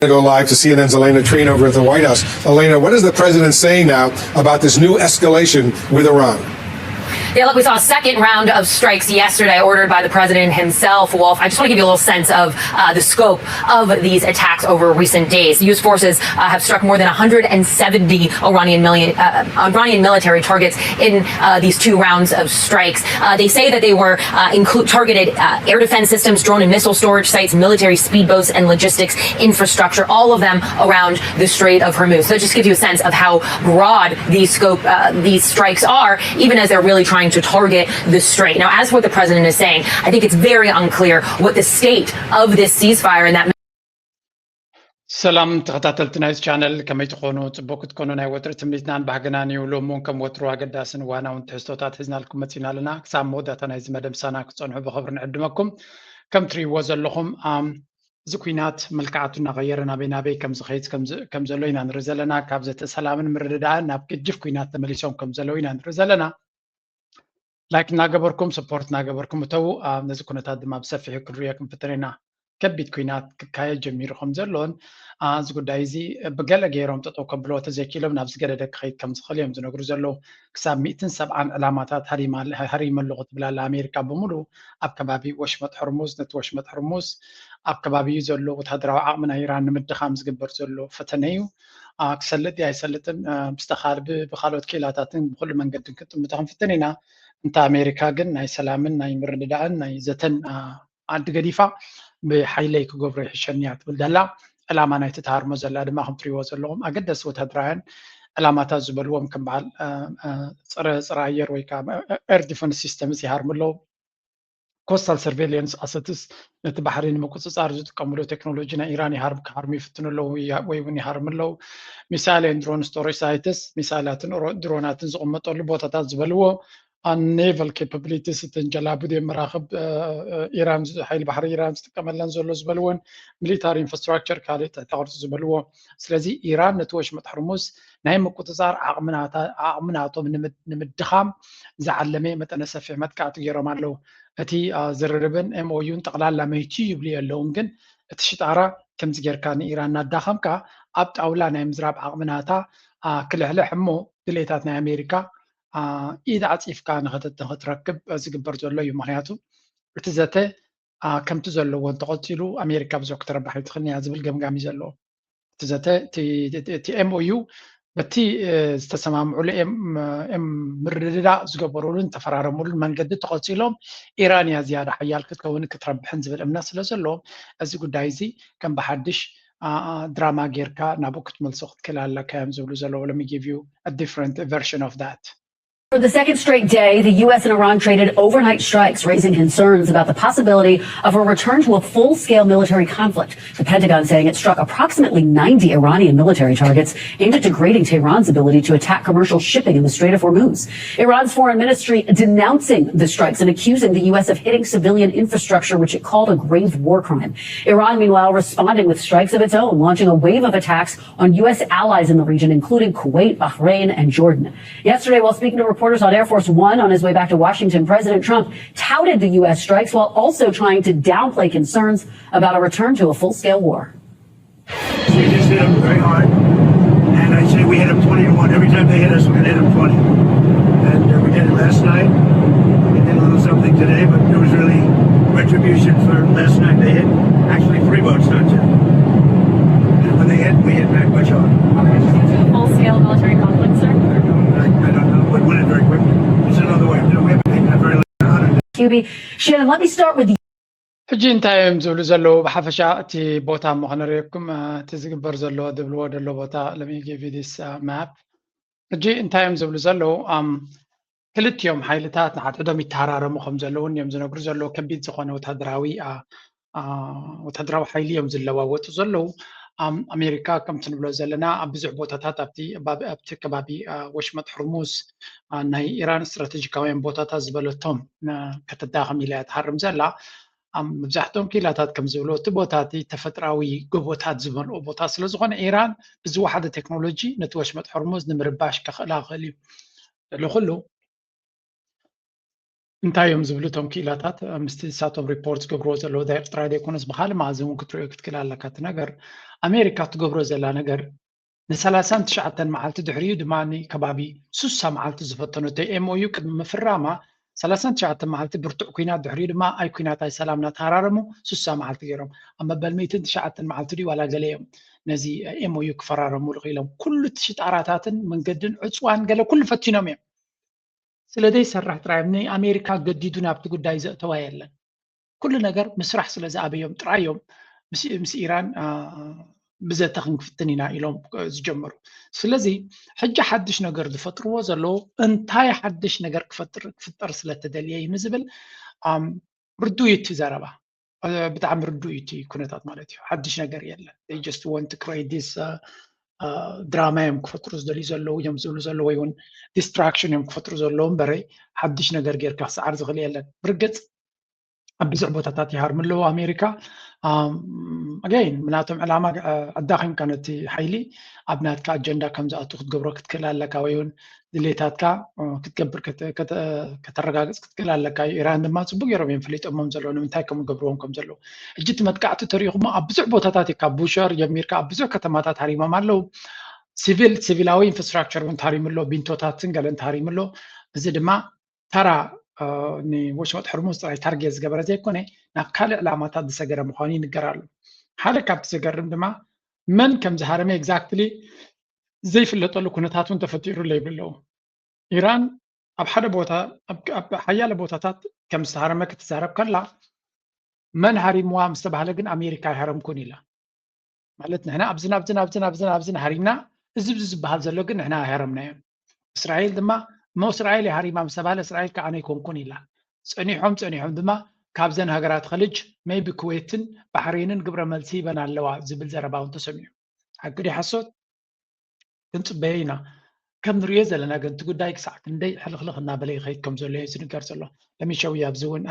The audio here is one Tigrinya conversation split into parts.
Go live to C N N's Elena Treen over at the White House. Elena, what is the president saying now about this new escalation with Iran? Yeah, look, we saw a second round of strikes yesterday ordered by the president himself. Wolf, I just want to give you a little sense of uh, the scope of these attacks over recent days. The U S forces uh, have struck more than one hundred seventy Iranian, million, uh, Iranian military targets in uh, these two rounds of strikes. Uh, they say that they were uh, include targeted uh, air defense systems, drone and missile storage sites, military speedboats, and logistics infrastructure, all of them around the Strait of Hormuz. So that just gives you a sense of how broad these scope, uh, these strikes are, even as they're really trying to target the strait. Now, as for what the president is saying, I think it's very unclear what the state of this ceasefire and that ሰላም ተኸታተልቲ ናይዚ ቻነል፣ ከመይ ትኾኑ? ጽቡቅ ክትኮኑ ናይ ወትሪ ትምኒትናን ባህግናን እዩ። ሎሚ እውን ከም ወትሩ ኣገዳስን እዋናውን ትሕዝቶታት ሒዝናልኩም መጺና ኣለና። ክሳብ መወዳእታ ናይዚ መደብ ምሳና ክትጸንሑ ብኽብሪ ንዕድመኩም። ከም ትርእይዎ ዘለኹም፣ ኣም፣ እዚ ኲናት መልክዓቱ እናቐየረ ናበይ ናበይ ከም ዝኸይድ ከም ዝ-፣ ከም ዘሎ ኢና ንርኢ ዘለና። ካብ ዘተ ሰላምን ምርድዳእን ናብ ገጅፍ ኲናት ተመሊሶም ከም ዘለዉ ኢና ንርኢ ዘለና። ላይክ እናገበርኩም፣ ሰፖርት እናገበርኩም እተዉ። ኣ፣ ነዚ ኩነታት ድማ ብሰፊሑ ክንርእዮ ክንፍትን ኢና። ከቢድ ኲናት ክካየድ ጀሚሩ ከም ዘሎን፣ ኣ፣ እዚ ጉዳይ እዚ ብገለ ገይሮም ጠጠው ከብልዎ ተዘይክኢሎም ናብ ዝገደደ ክኸይድ ከም ዝኽእል እዮም ዝነግሩ ዘለዉ። ክሳብ ሚእትን ሰብዓን ዕላማታት ሃሪማ-፣ ሃሪመ ኣለኹ ትብል ኣላ ኣሜሪካ ብምሉኡ ኣብ ከባቢ ወሽመጥ ሕርሙዝ። ነቲ ወሽመጥ ሕርሙዝ ኣብ ከባቢኡ ዘሎ ወታደራዊ ዓቕሚ ናይ ኢራን ንምድኻም ዝግበር ዘሎ ፈተነ እዩ። ኣ፣ ክሰልጥ ድዩ ኣይሰልጥን፣ ኣ፣ ብዝተኻል-፣ ብ-፣ ብኻልኦት ክኢላታትን ብኹሉ መንገድን ክንጥምቶ ክንፍትን ኢና። እንተ ኣሜሪካ ግን ናይ ሰላምን ናይ ምርድዳእን ናይ ዘተን፣ ኣ፣ ዓዲ ገዲፋ ብሓይለይ ክገብሮ ይሕሸኒ እያ ትብል ዘላ። ዕላማ ናይቲ ትሃርሞ ዘላ ድማ ከም ትሪእዎ ዘለኹም ኣገደስቲ ወታደራውያን ዕላማታት ዝበልዎም ከም በዓል፣ ኣ፣ ኣ፣ ጸረ፣ ጸረ ኣየር ወይ ከዓ ኤር ዲፈንስ ሲስተምስ ይሃርሙ ኣለዉ። ኮስታል ሰርቬይለንስ ኣሰትስ፣ ነቲ ባሕሪ ንምቁጽጻር ዝጥቀምሉ ቴክኖሎጂ ናይ ኢራን ይሃርም፣ ክሃርሙ ይፍትኑ ኣለዉ፣ ያ-፣ ወይ እውን ይሃርሙ ኣለዉ። ሚሳይል ኤንድ ድሮን ስቶሬጅ ሳይትስ፣ ሚሳይላትን ሮ-፣ ድሮናትን ዝቕመጠሉ ቦታታት ዝበልዎ፣ ኔቫል ኬፓቢሊቲስ፣ እተን ጀላቡ ድየን መራኽብ፣ እ፣ እ፣ ኢራን ዝ-፣ ሓይሊ ባሕሪ ኢራን ዝጥቀመለን ዘሎ ዝበልዎን፣ ሚሊታሪ ኢንፍራስትራክቸር ካልእ ትሕተ ቅርጺ ዝበልዎ። ስለዚ ኢራን ነቲ ወሽመጥ ሕርሙዝ ናይ ምቁጽጻር ዓቕምናታ-፣ ዓቕምናቶም ንምድ-፣ ንምድኻም ዝዓለመ መጠነ ሰፊሕ መጥቃዕቲ ገይሮም ኣለዉ። እቲ፣ አ፣ ዝርርብን ኤም ኦ ዩን ጠቕላላ መይቱ ይብሉ የለውን፣ ግን እቲ ሽጣራ ከምዚ ጌርካ ንኢራን እናዳኸምካ ኣብ ጣውላ ናይ ምዝራብ ዓቕምናታ፣ አ፣ ክልሕልሕ እሞ ድሌታት ናይ ኣሜሪካ፣ አ፣ ኢድ ዓጺፍካ ንኽት-፣ ንኽትረክብ ዝግበር ዘሎ እዩ። ምኽንያቱ እቲ ዘተ፣ አ፣ ከምቲ ዘለዎ እንተቐጺሉ ኣሜሪካ ብዙሕ ክትረብሕ ኣይትኽእልን እያ ዝብል ገምጋም እዩ ዘለዎ። እቲ ዘተ፣ እቲ፣ እቲ፣ እቲ ኤም ኦ ዩ በቲ፣ እ፣ ዝተሰማምዑሉ ኤም-፣ ኤም-፣ ምርድዳእ ዝገበሩሉን ዝተፈራረሙሉን መንገዲ ተቐጺሎም ኢራን እያ ዝያዳ ሓያል ክትከውን ክትረብሕን ዝብል እምነት ስለ ዘለዎም፣ እዚ ጉዳይ እዚ ከም ብሓድሽ፣ አ፣ አ፣ ድራማ ጌርካ ናብኡ ክትመልሶ ክትክእል ኣለካ እዮም ዝብሉ ዘለዉ። Let me give you a different version of that. For the second straight day, the U S and Iran traded overnight strikes, raising concerns about the possibility of a return to a full scale military conflict. The Pentagon saying it struck approximately ninety Iranian military targets, aimed at degrading Tehran's ability to attack commercial shipping in the Strait of Hormuz. Iran's foreign ministry denouncing the strikes and accusing the U S of hitting civilian infrastructure, which it called a grave war crime. Iran, meanwhile, responding with strikes of its own, launching a wave of attacks on U S allies in the region, including Kuwait, Bahrain, and Jordan. Yesterday, while speaking to reporters on Air Force One on his way back to Washington, President Trump touted the U S strikes while also trying to downplay concerns about a return to a full scale war. We just hit them very hard. And I say we hit them twenty to one. Every time they hit us, we're going to hit them twenty. And uh, we did it last night. We did a little something today, but there was really retribution for last night. They hit actually three boats, not two. And when they hit, we hit back much harder. Full scale military conflict, sir? I don't, I, I don't know. It went very quickly. It's another way. You know, we haven't taken a very Q B. Shannon, let me start with you. ሕጂ እንታይ እዮም ዝብሉ ዘለዉ? ብሓፈሻ እቲ ቦታ እሞ ከነርእየኩም፣ እ፣ እቲ ዝግበር ዘሎ ዝብልዎ ዘሎ ቦታ፣ let me give you this, እ፣ map። ሕጂ እንታይ እዮም ዝብሉ ዘለዉ? ኣም፣ ክልቲኦም ሓይልታት ንሓድሕዶም ይተሃራረሙ ከም ዘለውን እዮም ዝነግሩ ዘለዉ። ከቢድ ዝኾነ ወታደራዊ፣ ኣ፣ ኣ፣ ወታደራዊ ሓይሊ እዮም ዝለዋወጡ ዘለዉ። ኣም፣ ኣሜሪካ ከምቲ ንብሎ ዘለና ኣብ ብዙሕ ቦታታት ኣብቲ፣ ኣብ፣ ኣብቲ ከባቢ፣ ኣ፣ ወሽመጥ ሕርሙዝ፣ ኣ፣ ናይ ኢራን ስትራቴጂካውያን ቦታታት ዝበለቶም፣ እ፣ ከተዳኸም ኢላ እያ ትሃርም ዘላ። ኣብ መብዛሕትኦም ክኢላታት ከም ዝብሎ እቲ ቦታ እቲ ተፈጥራዊ ጎቦታት ዝመልኦ ቦታ ስለ ዝኾነ ኢራን ብዝወሓደ ቴክኖሎጂ ነቲ ወሽመጥ ሕርሙዝ ንምርባሽ ከኽእላ ክእል እዩ። ልዕሊ ኩሉ እንታይ እዮም ዝብሉ እቶም ክኢላታት ምስቲ ንሳቶም ሪፖርት ዝገብርዎ ዘለዉ ዳይሬክት ጥራይ ዘይኮነስ ብካልእ መኣዝን እውን ክትሪኦ ክትክእል ኣለካ። እቲ ነገር ኣሜሪካ ትገብሮ ዘላ ነገር ን39 መዓልቲ ድሕሪኡ ድማ ከባቢ ሱሳ መዓልቲ ዝፈተነቶ ኤምኦዩ ቅድሚ ምፍራማ ሰላሳን ትሽዓተን መዓልቲ ብርቱዕ ኩናት ድሕሪኡ ድማ ኣይ ኩናት ኣይ ሰላም እናተሃራረሙ ሱሳ መዓልቲ ገይሮም ኣብ መበል ሚእትን ትሽዓተን መዓልቲ ድዩ ዋላ ገለ እዮም ነዚ ኤምኦዩ ክፈራረሙ ልኽኢሎም ኩሉ እቲ ሽጣራታትን መንገድን ዕፅዋን ገለ ኩሉ ፈቲኖም እዮም። ስለ ዘይሰርሕ ጥራይ ንኣሜሪካ ገዲዱ ናብቲ ጉዳይ ዘእተዋ የለን። ኩሉ ነገር ምስራሕ ስለ ዝኣበዮም ጥራይ እዮም ምስ ኢራን ብዘተ ክንክፍትን ኢና ኢሎም ዝጀመሩ። ስለዚ ሕጂ ሓድሽ ነገር ዝፈጥርዎ ዘለዉ እንታይ ሓድሽ ነገር ክፈጥር ስለተደልየ እዩ ንዝብል ርዱይ እቲ ዘረባ። ብጣዕሚ ርዱእ እዩ እቲ ኩነታት ማለት እዩ። ሓድሽ ነገር የለን። They just want to create this ድራማ እዮም ክፈጥሩ ዝደልዩ ዘለዉ እዮም ዝብሉ ዘለዉ ወይ እውን ዲስትራክሽን እዮም ክፈጥሩ ዘለዉ እምበረ ሓድሽ ነገር ጌርካ ክሰዓር ዝኽእል የለን። ብርግፅ ኣብ ብዙሕ ቦታታት ይሃርሙ ኣለዉ ኣሜሪካ። ኣገይን ብናቶም ዕላማ ኣዳኺምካ ነቲ ሓይሊ ኣብ ናትካ ኣጀንዳ ከም ዝኣቱ ክትገብሮ ክትክእል ኣለካ ወይ እውን ድሌታትካ ክትገብር ከተረጋግፅ ክትክእል ኣለካ እዩ። ኢራን ድማ ፅቡቅ ገይሮም እዮም ፈሊጦሞም ዘለዉ ንምንታይ ከም ገብርዎም ከም ዘለዉ። ሕጂ እቲ መጥቃዕቲ ተሪኢኹሞ ኣብ ብዙሕ ቦታታት እዩ ካብ ቡሸር ጀሚርካ ኣብ ብዙሕ ከተማታት ሃሪሞም ኣለዉ። ሲቪል ሲቪላዊ ኢንፍራስትራክቸር እውን ተሃሪሙ ኣሎ፣ ቢንቶታትን ገለን ተሃሪሙ ኣሎ። እዚ ድማ ተራ ንወሽመጥ ሕርሙዝ ጥራይ ታርጌት ዝገበረ ዘይኮነ ናብ ካልእ ዕላማታት ዝሰገረ ምዃኑ ይንገር ኣሎ። ሓደ ካብቲ ዘገርም ድማ መን ከም ዝሃረመ ኤግዛክትሊ ዘይፍለጠሉ ኩነታት እውን ተፈጢሩ ኣሎ ይብሉ ኣለዉ። ኢራን ኣብ ሓደ ቦታ ኣብ ሓያለ ቦታታት ከም ዝተሃረመ ክትዛረብ ከላ መን ሃሪምዋ ምስ ተባህለ ግን ኣሜሪካ ኣይሃረምኩን ኢላ። ማለት ንሕና ኣብዝን ኣብዝን ኣብዝን ኣብዝን ኣብዝን ሃሪምና እዚ ብዚ ዝበሃል ዘሎ ግን ንሕና ኣይሃረምናዮም። እስራኤል ድማ እሞ እስራኤል እያ ሃሪማ ምስ ተባህለ እስራኤል ከዓ ኣነ ኣይኮንኩን ኢላ። ፀኒሖም ፀኒሖም ድማ ካብዘን ሃገራት ኸልጅ ሜይቢ ኩዌትን ባሕሬንን ግብረ መልሲ ይበን ኣለዋ ዝብል ዘረባ እውን ተሰሚዑ። ሓቂ ድዩ ሓሶት? ክንፅበዮ ኢና። ከም ንሪኦ ዘለና ግን እቲ ጉዳይ ክሳዕ ክንደይ ሕልኽልኽ እናበለ ይኸይድ ከም ዘሎ እዩ ዝንገር ዘሎ። ለሚሸዊ ኣብዚ እውን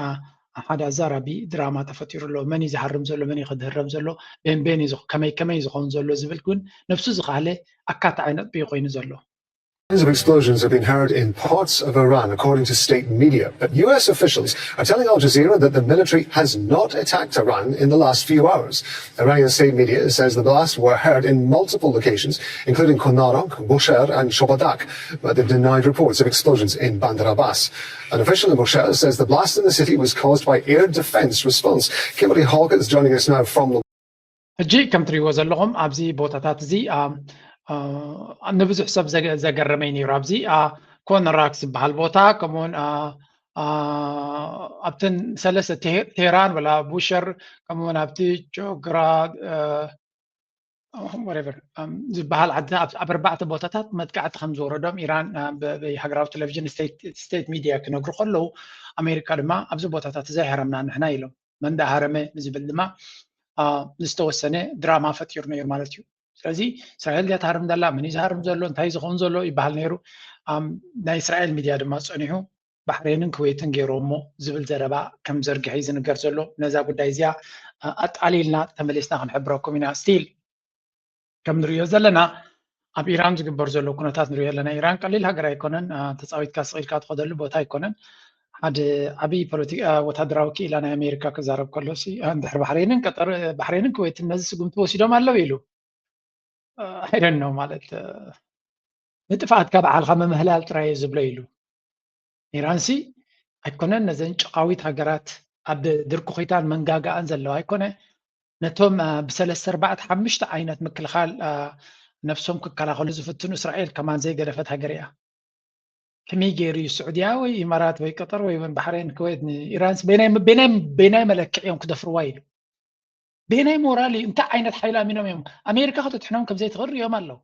ሓደ ኣዛራቢ ድራማ ተፈጢሩ ኣሎ። መን እዩ ዝሃርም ዘሎ መን እዩ ክድህረም ዘሎ ቤን ቤን እዩ ከመይ ከመይ ዝኸውን ዘሎ ዝብል ግን ነብሱ ዝኸኣለ ኣካታዒ ነጥቢ እዩ ኮይኑ ዘሎ። Of explosions have been heard in parts of Iran, according to state media. But U S officials are telling Al Jazeera that the military has not attacked Iran in the last few hours. Iranian state media says the blasts were heard in multiple locations, including Konarok, Bushehr, and Shobadak, but they've denied reports of explosions in Bandar Abbas. An official in Bushehr says the blast in the city was caused by air defense response. Kimberly Hawker is joining us now from the ሕጂ ከም ትሪእዎ ዘለኹም ኣብዚ ቦታታት እዚ ንብዙሕ ሰብ ዘገረመ እዩ ነይሩ። ኣብዚ ኮነራክ ዝበሃል ቦታ ከምኡውን ኣብተን ሰለስተ ቴህራን ወላ ቡሸር ከምኡውን ኣብቲ ጆግራ ዝበሃል ዓዲ ኣብ ኣርባዕተ ቦታታት መጥቃዕቲ ከም ዝወረዶም ኢራን ብሃገራዊ ቴሌቪዥን ስቴት ሚድያ ክነግሩ ከለዉ ኣሜሪካ ድማ ኣብዚ ቦታታት እዚ ኣይሃረምና ንሕና ኢሎም። መን ዳሃረመ ንዝብል ድማ ዝተወሰነ ድራማ ፈጢሩ ነይሩ ማለት እዩ። ስለዚ እስራኤል ድያ ትሃርም ዘላ፣ መን እዩ ዝሃርም ዘሎ፣ እንታይ ዝኸውን ዘሎ ይበሃል ነይሩ። ናይ እስራኤል ሚድያ ድማ ፀኒሑ ባሕሬንን ክወይትን ገይሮሞ ዝብል ዘረባ ከም ዘርግሐ እዩ ዝንገር ዘሎ። ነዛ ጉዳይ እዚኣ ኣጣሊልና ተመሊስና ክንሕብረኩም ኢና። ስቲል ከም ንሪኦ ዘለና ኣብ ኢራን ዝግበር ዘሎ ኩነታት ንሪኦ ኣለና። ኢራን ቀሊል ሃገር ኣይኮነን። ተፃዊትካ ስቕ ኢልካ ትኸደሉ ቦታ ኣይኮነን። ሓደ ዓብዪ ፖለቲካ ወታደራዊ ክኢላ ናይ ኣሜሪካ ክዛረብ ከሎ እንድሕር ባሕሬንን ቀጠር ባሕሬንን ክወይትን ነዚ ስጉምቲ ወሲዶም ኣለዉ ኢሉ ኣይደን ነው ማለት ንጥፍኣትካ በዓልካ ምምህላል ጥራይ ዝብሎ ኢሉ። ኢራንሲ ኣይኮነን ነዘን ጨቓዊት ሃገራት ኣብ ድርኩኺታን መንጋጋኣን ዘለዋ ኣይኮነ ነቶም ብሰለስተ ኣርባዕተ ሓሙሽተ ዓይነት ምክልኻል ነብሶም ክከላኸሉ ዝፍትኑ እስራኤል ከማን ዘይገደፈት ሃገር እያ። ከመይ ገይሩ እዩ ስዑድያ ወይ ኢማራት ወይ ቀጠር ወይ እውን ባሕሬን ክወይት ንኢራንስ በይናይ መለክዕ እዮም ክደፍርዋ ኢሉ በይናይ ሞራል እዩ እንታይ ዓይነት ሓይል ኣሚኖም እዮም ኣሜሪካ ከተትሕኖም ከም ዘይትኽእል ሪኦም ኣለዉ።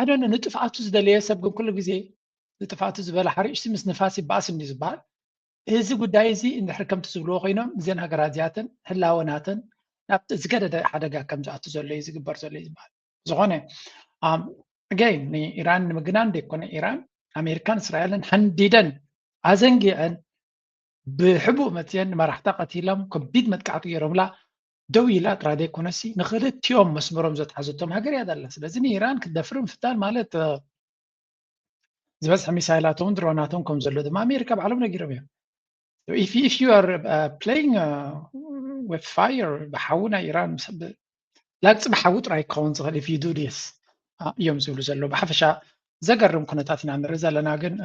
ኣደነ ንጥፍኣቱ ዝደለየ ሰብ ግን ኩሉ ግዜ ንጥፍኣቱ ዝበለ ሓሪጭቲ ምስ ንፋስ ይበኣስ እንዲ ዝበሃል እዚ ጉዳይ እዚ እንድሕር ከምቲ ዝብልዎ ኮይኖም እዘን ሃገራት እዚኣተን ህላወናተን ናብ ዝገደደ ሓደጋ ከም ዝኣቱ ዘሎ እዩ ዝግበር ዘሎ እዩ ዝበሃል። ዝኾነ ኣገይን ንኢራን ንምግናን ደይኮነ ኢራን ኣሜሪካን እስራኤልን ሓንዲደን ኣዘንጊዐን ብሕቡእ መፅየን ንመራሕታ ቀቲሎም ከቢድ መጥቃዕቲ ገይሮምላ ደው ኢላ ጥራይ ዘይኮነሲ ንክልቲኦም መስመሮም ዘትሓዘቶም ሃገር እያ ዘላ። ስለዚ ንኢራን ክትደፍር ምፍታን ማለት ዝበዝሐ ሚሳይላቶም ድሮናቶም ከም ዘሎ ድማ ኣሜሪካ ባዕሎም ነጊሮም እዮም። if, if you are uh, playing uh, with fire ብሓዊ ናይ ኢራን ላግፂ ብሓዊ ጥራይ ክኸውን ዝኽእል if you do this እዮም ዝብሉ ዘለዉ። ብሓፈሻ ዘገርም ኩነታት ኢና ንርኢ ዘለና፣ ግን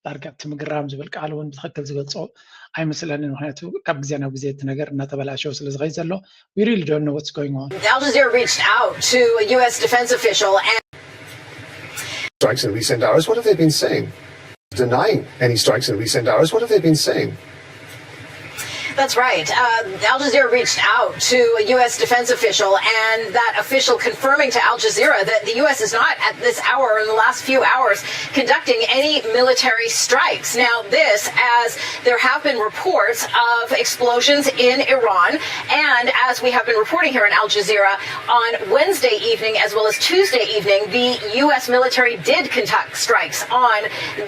ዳርጋ እቲ ምግርራም ዝብል ቃል እውን ብትኽክል ዝገልፆ ኣይመስለንን። ምክንያቱ ካብ ግዜ ናብ ግዜ እቲ ነገር እናተበላሸወ ስለ ዝኸይድ ዘሎ we really don't know what's going on. Al Jazeera reached out to a U S defense official and strikes in recent hours. What have they been saying? Denying any strikes in recent hours. What have they been saying? That's right. Uh, Al Jazeera reached out to a U S defense official, and that official confirming to Al Jazeera that the U S is not, at this hour, in the last few hours, conducting any military strikes. Now, this as there have been reports of explosions in Iran, and as we have been reporting here in Al Jazeera, on Wednesday evening as well as Tuesday evening, the U S military did conduct strikes on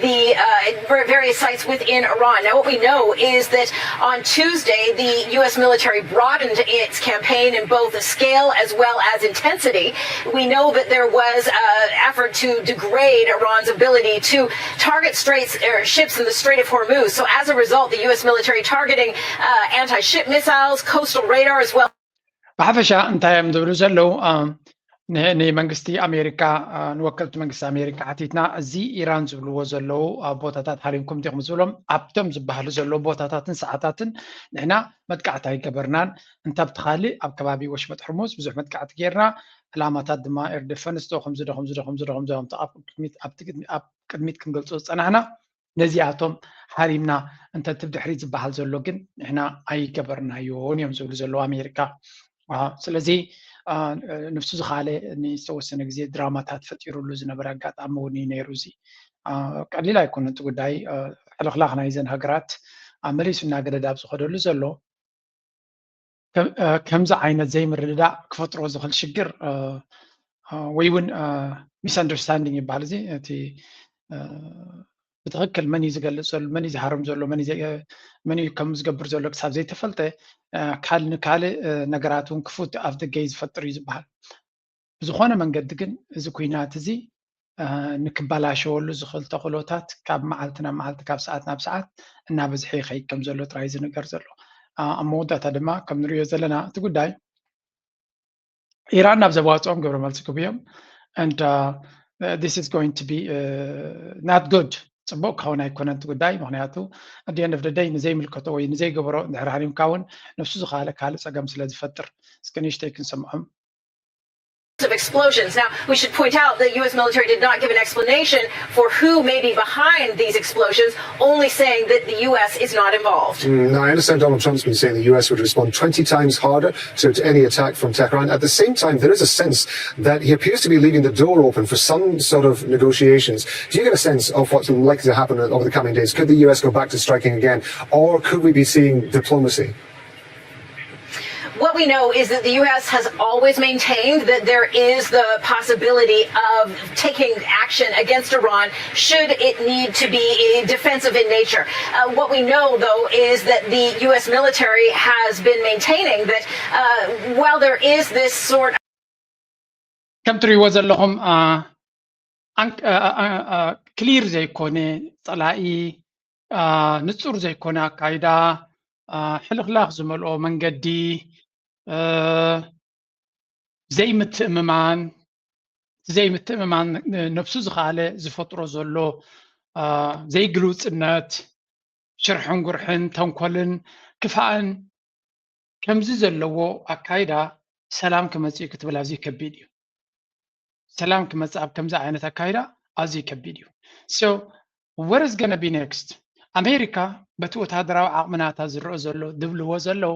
the uh, various sites within Iran. Now, what we know is that on Tuesday, the U S military broadened its campaign in both scale as well as intensity. We know that there was an effort to degrade Iran's ability to target straits, er, ships in the Strait of Hormuz. So, as a result, the U S military targeting uh, anti ship missiles, coastal radar as well. ብሓፈሻ እንታይ እዮም ዝብሉ ዘለዉ? ንመንግስቲ ኣሜሪካ፣ ንወከልቲ መንግስቲ ኣሜሪካ ሓቲትና፣ እዚ ኢራን ዝብልዎ ዘለዉ ቦታታት ሃሪምኩም ዲኹም ዝብሎም፣ ኣብቶም ዝበሃሉ ዘለዉ ቦታታትን ሰዓታትን ንሕና መጥቃዕቲ ኣይገበርናን። እንተ ኣብቲ ካልእ ኣብ ከባቢ ወሽመጥ ሕርሙዝ ብዙሕ መጥቃዕቲ ጌርና፣ ዕላማታት ድማ ኤር ዲፈንስ ዶ ከምዚ ዶ ከምዚ ዶ ከምዚ ዶ ከምዚ ዶ ከምዚ ኣብ ቅድሚት ኣብ ቅድሚት ክንገልጾ ዝጸናሕና ነዚኣቶም ሃሪምና። እንተ እቲ ብድሕሪት ዝበሃል ዘሎ ግን ንሕና ኣይገበርናዮን እዮም ዝብሉ ዘለዉ ኣሜሪካ። ስለዚ ንሱ ዝኻለ ንዝተወሰነ ግዜ ድራማታት ፈጢሩሉ ዝነበረ ኣጋጣሚ እውን እዩ ነይሩ። እዚ ቀሊል ኣይኮነን እቲ ጉዳይ። ሕልኽላኽ ናይዘን ሃገራት መሊሱ እናገደደ ኣብ ዝኸደሉ ዘሎ ከምዚ ዓይነት ዘይምርድዳእ ክፈጥሮ ዝኽእል ሽግር ወይ እውን ሚስኣንደርስታንዲንግ ይበሃል። እዚ እቲ ብትኽክል መን እዩ ዝገልፅ ዘሎ፣ መን እዩ ዝሃርም ዘሎ፣ መን እዩ ከም ዝገብር ዘሎ ክሳብ ዘይተፈልጠ ካልእ ንካልእ ነገራት እውን ክፉት ኣፍ ደገ እዩ ዝፈጥር እዩ ዝበሃል። ብዝኾነ መንገዲ ግን እዚ ኩናት እዚ ንክበላሸወሉ ዝኽእል ተኽእሎታት ካብ መዓልቲ ናብ መዓልቲ ካብ ሰዓት ናብ ሰዓት እናበዝሐ ይኸይድ ከም ዘሎ ጥራይ ዝንገር ዘሎ። ኣብ መወዳእታ ድማ ከም ንሪኦ ዘለና እቲ ጉዳይ ኢራን ናብ ዘዋፅኦም ግብረ መልሲ ክቡ እዮም and this is going to be not good። ፅቡቅ ክኸውን ኣይኮነን እቲ ጉዳይ። ምክንያቱ ኣዲ end of the day ንዘይምልከቶ ወይ ንዘይገበሮ እንድሕር ሃሪምካ እውን ነብሱ ዝካለ ካልእ ፀገም ስለ ዝፈጥር። እስከ ንእሽተይ ክንሰምዖም። of explosions. Now, we should point out the U S military did not give an explanation for who may be behind these explosions, only saying that the U S is not involved. Mm, now, I understand Donald Trump's been saying the U S would respond twenty times harder to, to any attack from Tehran. At the same time, there is a sense that he appears to be leaving the door open for some sort of negotiations. Do you get a sense of what's likely to happen over the coming days? Could the U S go back to striking again, or could we be seeing diplomacy? What we know is that the U S has always maintained that there is the possibility of taking action against Iran should it need to be defensive in nature. Uh, what we know, though, is that the U S military has been maintaining that uh, while there is this sort of ከም ትሪእዎ ዘለኹም ክሊር ዘይኮነ ፀላኢ፣ ንፁር ዘይኮነ ኣካይዳ፣ ሕልኽላኽ ዝመልኦ መንገዲ፣ ዘይምትእምማን፣ እቲ ዘይምትእምማን ነብሱ ዝኸኣለ ዝፈጥሮ ዘሎ ዘይግልውፅነት፣ ሽርሕን ጉርሕን፣ ተንኮልን ክፋእን ከምዚ ዘለዎ ኣካይዳ ሰላም ክመፅእ እዩ ክትብል ኣዝዩ ከቢድ እዩ። ሰላም ክመፅእ ኣብ ከምዚ ዓይነት ኣካይዳ ኣዝዩ ከቢድ እዩ። So what is gonna be next? ኣሜሪካ በቲ ወታደራዊ ዓቕሚ ናታ ዝረኦ ዘሎ ድብልዎ ዘለዉ